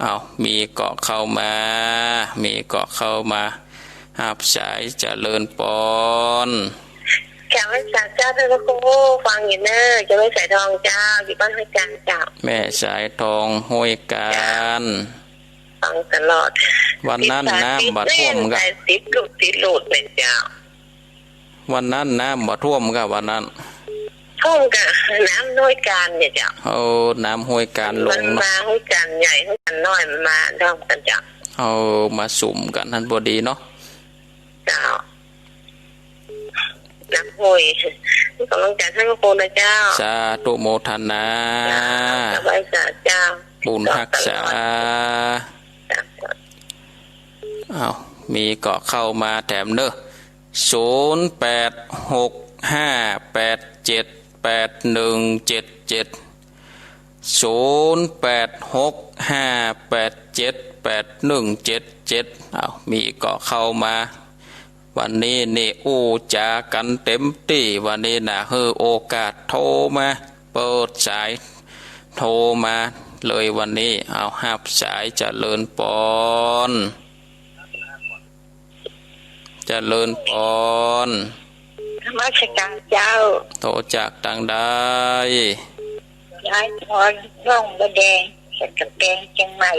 อ้าว มีก่อเข้ามา มีก่อเข้ามา ฮับสาย เจริญปอน กราบไหว้สาเจ้าท่านพระครู ฟังอยู่เน่อ เจ้าแม่สายทองเจ้า อยู่บ้านห้วยกลางเจ้า แม่สายทองห้วยกลาง เจ้า ฟังตลอด วันนั้นน้ำบ่ท่วมกะ ติดสายติดเว่น สายติดหลุดติดหลุดเลยเจ้า วันนั้นน้ำบ่ท่วมกะ วันนั้น ท่วมกะ น้ำห้วยกลางเนี่ยเจ้า เออ น้ำห้วยกลางหลวงเนาะ มันมาห้วยกลางใหญ่ ห้วยกลางน้อยมันมาท่วมกั๋นเจ้า เออ มาสุมกั๋นหั้นพอดีเนาะ เจ้า น้ำห้วย นี่กำลังใจให้พระครูนะเจ้า สาธุโมทนา เจ้า สบายสาเจ้า บุญฮักษา เจ้า อ้าว มีก่อเข้ามาแถมเน่อ ศูนย์แปดหกห้าแปดเจ็ดแปดหนึ่งเจ็ดเจ็ด ศูนย์แปดหกห้าแปดเจ็ดแปดหนึ่งเจ็ดเจ็ด อ้าว มีก่อเข้ามา วันนี้นี่อู้จ๋ากั๋นเต็มตี้ วันนี้นะ หื้อโอกาสโทรมา เปิดสาย โทรมาเลยวันนี้ เอาฮับสาย เจริญปอน เจริญปอน นมัสการเจ้า โทรจากตางใด ยายพร ร่องบัวแดง สันกำแพง เจียงใหม่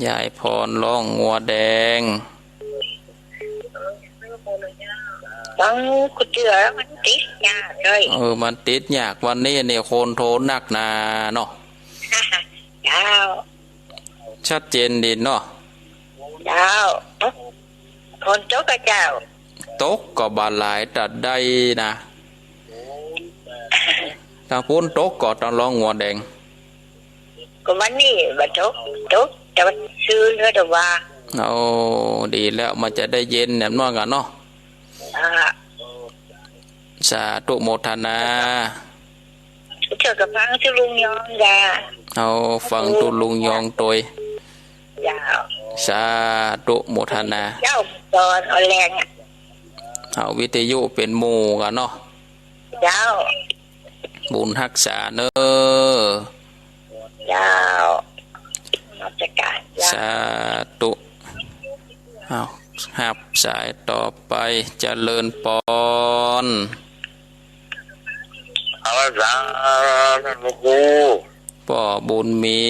ยายพร ร่องงัวแดง ฟังกู้เตื้อมันติดยากเลย เออ มันติดยาก วันนี้นี่คนโทรนักหนาเนาะ เจ้า ชัดเจนดีเนาะ เจ้า ฝนตกก่อเจ้า ตกก็บ่หลายตาใดนะ ตางปู้นตกก่อ ตางร่องงัวแดง ก็วันนี้บ่ตก ตกแต่วันซืนก็แต่ว่า โอ้ ดีแล้ว มันจะได้เย็นแหนมน้อยกั๋นเนาะ อ่า สาธุโมทนา เจ้าก็ฟังตุ๊ลุงยองกา เอาฟังตุ๊ลุงยองตวย เจ้า สาธุโมทนา เจ้าสอนเอาแรงอะ เอาวิทยุเป๋นหมู่กั๋นเนาะ เจ้า บุญฮักษาเน่อ เจ้า นมัสการเจ้า สาธุ เอาฮับสายต่อไป เจริญปอน นมัสการท่านพระครู ป้อบุญมี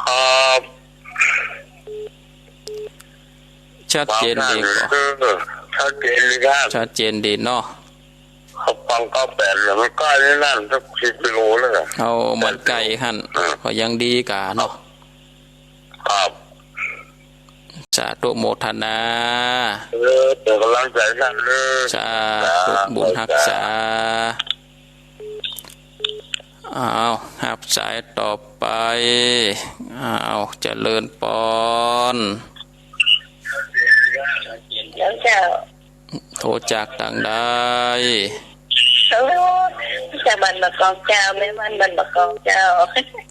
ครับ ชัดเจนดีก่อ เออ ชัดเจนดีครับ ชัดเจนดีเนาะ ครับ ฟังเก้าแปดเนี่ย มันใกล้นี่นั่น สักสิบกิโลแล้วนะ เอา มันใก้หั้น อ่า ก็ยังดีก่าเนาะ ครับ สาธุโมทนา เออ เป๋นก๋ำลังใจ๋ท่านเน่อ สาธุ สาธุ บุญฮักษา อ้าว ฮับสายต่อไป อ้าว เจริญปอน เจ้า เจ้า โทรจากตางใด โอ้ จากบ้านบ่ากอกเจ้า แม่บ้านบ้านบ่ากอกเจ้า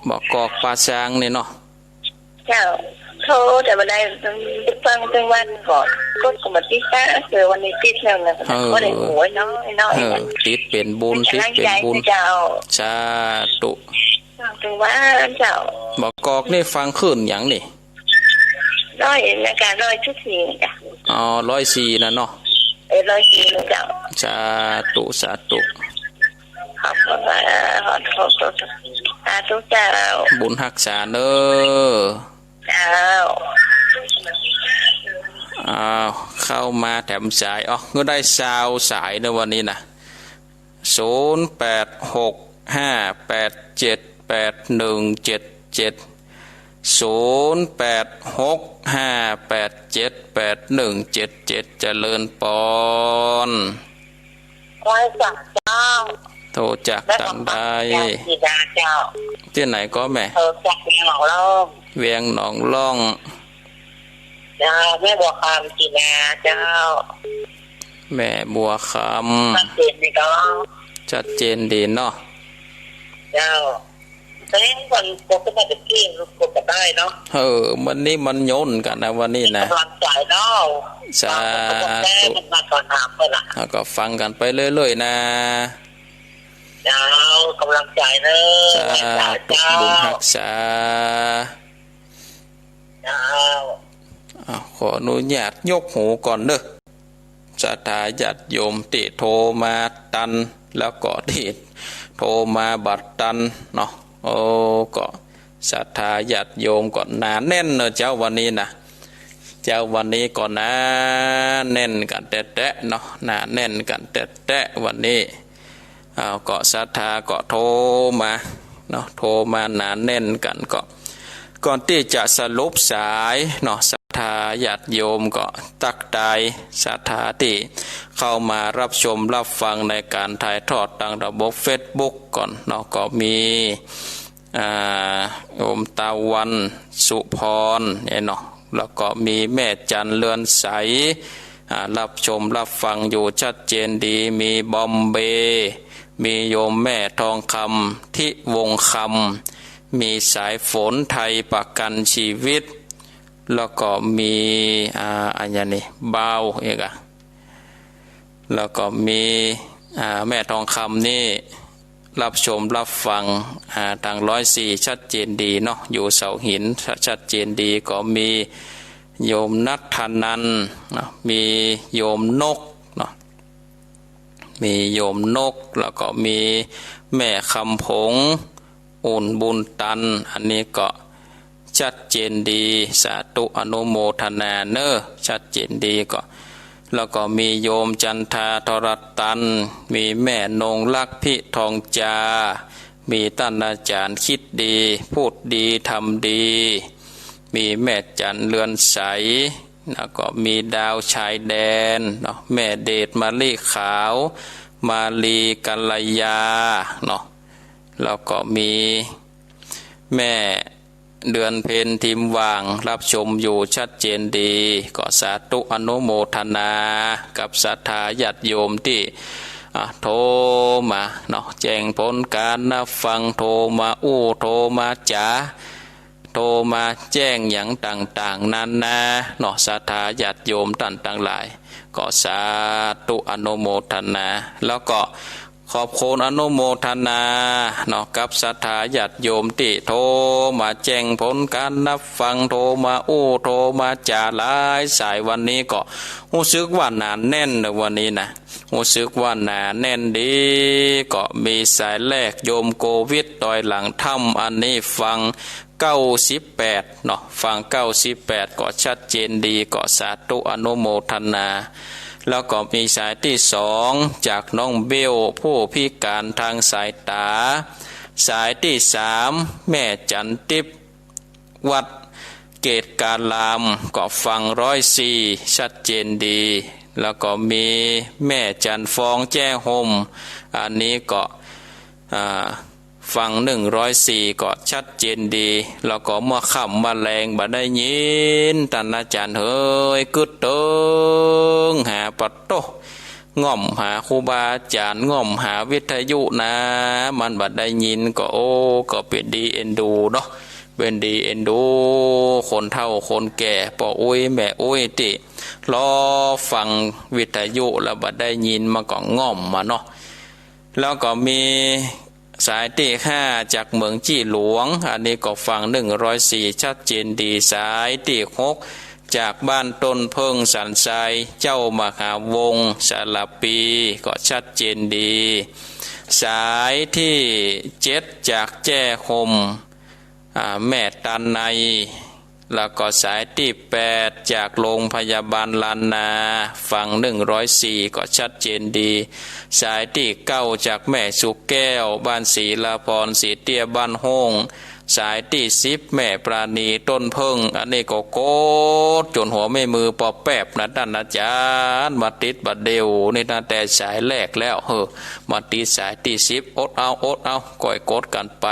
บ่ากอกป่าซางนี่เนาะ เจ้า โทรแต่บ่ได้ ฟังตึงวันก่อ กดก็บ่ติดนะ เออ วันนี้ติดแล้วนะ เออ ก็ได้หวยน้อยๆ เออ นะ ติดเป๋นบุญ ติดเป๋นบุญ เจ้า สาธุ ฟังตึงวันเจ้า บ่ากอกนี่ฟังคลื่นหยังนี่ ร้อย รายการร้อยจุดสี่จ้ะ อ๋อ ร้อยสี่น่ะเนาะ เออ ร้อยสี่น่ะเจ้า สาธุ สาธุ ขอบคุณค่ะ ขอโทษ สาธุเจ้า บุญฮักษาเน่อ เจ้า อ้าว เข้ามาแถมสาย อ๋อ ก็ได้ซาวสายในวันนี้นะ ศูนย์แปดหกห้าแปดเจ็ดแปดหนึ่งเจ็ดเจ็ด ศูนย์แปดหกห้าแปดเจ็ดแปดหนึ่งเจ็ดเจ็ด เจริญปอน ไหว้สาเจ้า โทรจากตางใด แม่บัวคำ จีนาเจ้า ตี้ไหนก่อแม่ โทรจากเวียงหนองล่อง เวียงหนองล่อง เจ้า แม่บัวคำ จีนาเจ้า แม่บัวคำ ชัดเจนดีเนาะ ชัดเจนดีเนาะ เจ้า เอ้ย วันปกติเก่ง กดก็ได้เนาะ เออ วันนี้มันโยนกั๋นนะ วันนี้นะ กำลังใจ๋เนาะ สาธุ มันมาก่อนถามเปิ้นน่ะ แล้วก็ฟังกั๋นไปเรื่อยๆ นะ เ เจ้า ก๋ำลังใจ๋เน่อ สาธุ ไหว้สาเจ้า บุญฮักษา เจ้า อ้าว ขออนุญาตยกหูก่อนเน่อ ศรัทธาญาติโยมตี้โทรมาตัน แล้วก็ตี้โทรมาบ่ตันเนาะ โอ้ ก็ศรัทธาญาติโยมก็หนาแน่นเน่อเจ้าวันนี้นะ เจ้าวันนี้ก็หนาแน่นกั๋นแต๊ๆ เนาะ หนาแน่นกั๋นแต๊ๆ วันนี้ อ้าว ก็ศรัทธาก็โทรมาเนาะ โทรมาหนาแน่นกั๋น ก็ก่อนตี้จะสรุปสายเนาะ ศรัทธาญาติโยมก็ตั๊กตายศรัทธาตี้เข้ามารับชมรับฟังในก๋านถ่ายทอดตางระบบเฟซบุ๊กก่อนเนาะ ก็มี อ่า โยมตะวันสุพรเนี่ยเนาะ แล้วก็มีแม่จันเรือนใส อ่า รับชมรับฟังอยู่ชัดเจนดี มีบอมเบย์ มีโยมแม่ทองคำ ทิวงศ์คำ มีสายฝนไทยประกันชีวิต แล้วก็มี อ่า อันนี้ บ่าวอีกอะ แล้วก็มี อ่า แม่ทองคำนี่รับชมรับฟัง อ่า ตางร้อยสี่ชัดเจนดีเนาะ อยู่เสาหิน ชัดเจนดี ก็มีโยมนัทธนันเนาะ มีโยมนกเนาะ มีโยมนก แล้วก็มีแม่คำผง อุ่นบุญตัน อันนี้ก็ชัดเจนดี สาธุอนุโมทนาเน่อ ชัดเจนดีก็ แล้วก็มีโยมจันทาทรตัน มีแม่นงรักพิทองจา มีต้านอาจ๋ารย์คิดดี พูดดี ทำดี มีแม่จันเรือนใส แล้วก็มีดาวชายแดนเนาะ แม่เดชมะลิขาว มาลีกัลยาเนาะ แล้วก็มีแม่เดือนเพ็ญทิมหว่าง รับชมอยู่ชัดเจนดี ก็สาธุอนุโมทนากับศรัทธาญาติโยมตี้ อ่ะ โทรมาเนาะ แจ้งผลก๋านนับฟัง โทรมาอู้ โทรมาจ๋า โทรมาแจ้งหยังต่างๆ นานาเนาะ ศรัทธาญาติโยมต้านตังหลาย ก็สาธุอนุโมทนา แล้วก็ขอบคุณอนุโมทนาเนาะ กับศรัทธาญาติโยมตี้โทรมาแจ้งผลก๋านนับฟัง โทรมาอู้ โทรมาจ๋าหลายสาย วันนี้ก็ฮู้สึกว่าหนาแน่นเน่อวันนี้นะ ฮู้สึกว่าหนาแน่นดี ก็มีสายแรก โยมโกวิท ดอยหลังถ้ำ อันนี้ฟังเก้าสิบแปดเนาะ ฟังเก้าสิบแปดก็ชัดเจนดี ก็สาธุอนุโมทนา แล้วก็มีสายตี้สองจากน้องเบล ผู้พิก๋านตางสายต๋า สายตี้สามแม่จันทิพย์ วัดเกตการาม ก็ฟังร้อยสี่ชัดเจนดี แล้วก็มีแม่จันฟองแจ้ห่ม อันนี้ก็ อ่า ฟังหนึ่งร้อยสี่ก็ชัดเจนดี แล้วก็เมื่อค่ำเมื่อแลงบ่ได้ยิน ต้านอาจ๋ารย์เหย กึ๊ดเติงหา ปะโต้ ง่อมหาครูบาอาจ๋ารย์ ง่อมหาวิทยุนา มันบ่ได้ยิน ก็ โอ้ ก็เป๋นดีเอ็นดูเนาะ เป๋นดีเอ็นดูคนเฒ่าคนแก่ ป้ออุ๊ยแม่อุ๊ยตี้รอฟังวิทยุแล้วบ่ได้ยิน มันก็ง่อมมาเนาะ แล้วก็มีสายตี้ห้าจากเมืองจี้หลวง อันนี้ก็ฟังหนึ่งร้อยสี่ชัดเจนดี สายตี้หกจากบ้านต้นเผิ้งสันทราย เจ้ามหาวงศ์ สระปี ก็ชัดเจนดี สายตี้เจ็ดจากแจ้ห่ม อ่า แม่ตาไน แล้วก็สายตี้แปดจากโรงพยาบาลล้านนา ฟังหนึ่งร้อยสี่ก็ชัดเจนดี สายตี้เก้าจากแม่สุแก้ว บ้านศรีละพร ศรีเตี้ยบ้านโฮ่ง สายตี้สิบแม่ปราณีต้นเผิ้ง อันนี้ก็กดจ๋นหัวแม่มือปอแป๊บนะ ต้านอาจ๋ารย์ มาติดบ่าเดี่ยวนี่ตั้งแต่สายแรกแล้ว เฮ้อ มาติดสายตี้สิบ อดเอา อดเอา ก้อยกดกั๋นไป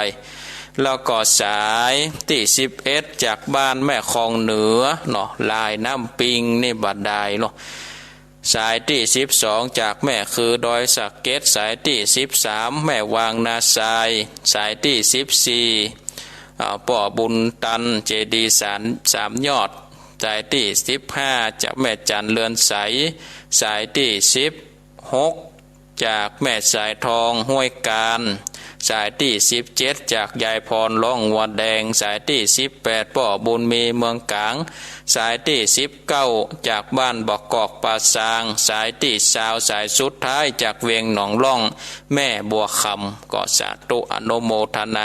แล้วก็สายตี้สิบเอ็ดจากบ้านแม่คองเหนือเนาะ ลายน้ำปิงนี่บ่ดายเนาะ สายตี้สิบสองจากแม่คือดอยสะเก็ด สายตี้สิบสามแม่วางนาทราย สายตี้สิบสี่ อ่า ป้อบุญตัน เจดีย์สาม สามยอด สายตี้สิบห้าจากแม่จันเรือนใส สายตี้สิบหก จากแม่สายทองห้วยกาญ สายตี้สิบเจ็ดจากยายพรร้องวัวแดง สายตี้สิบแปดป้อบุญมีเมืองก๋าง สายตี้สิบเก้าจากบ้านบ่อกกอกป่าซาง สายตี้ซาวสายสุดท้ายจากเวียงหนองล่องแม่บัวคำ ก็สาธุอนุโมทนา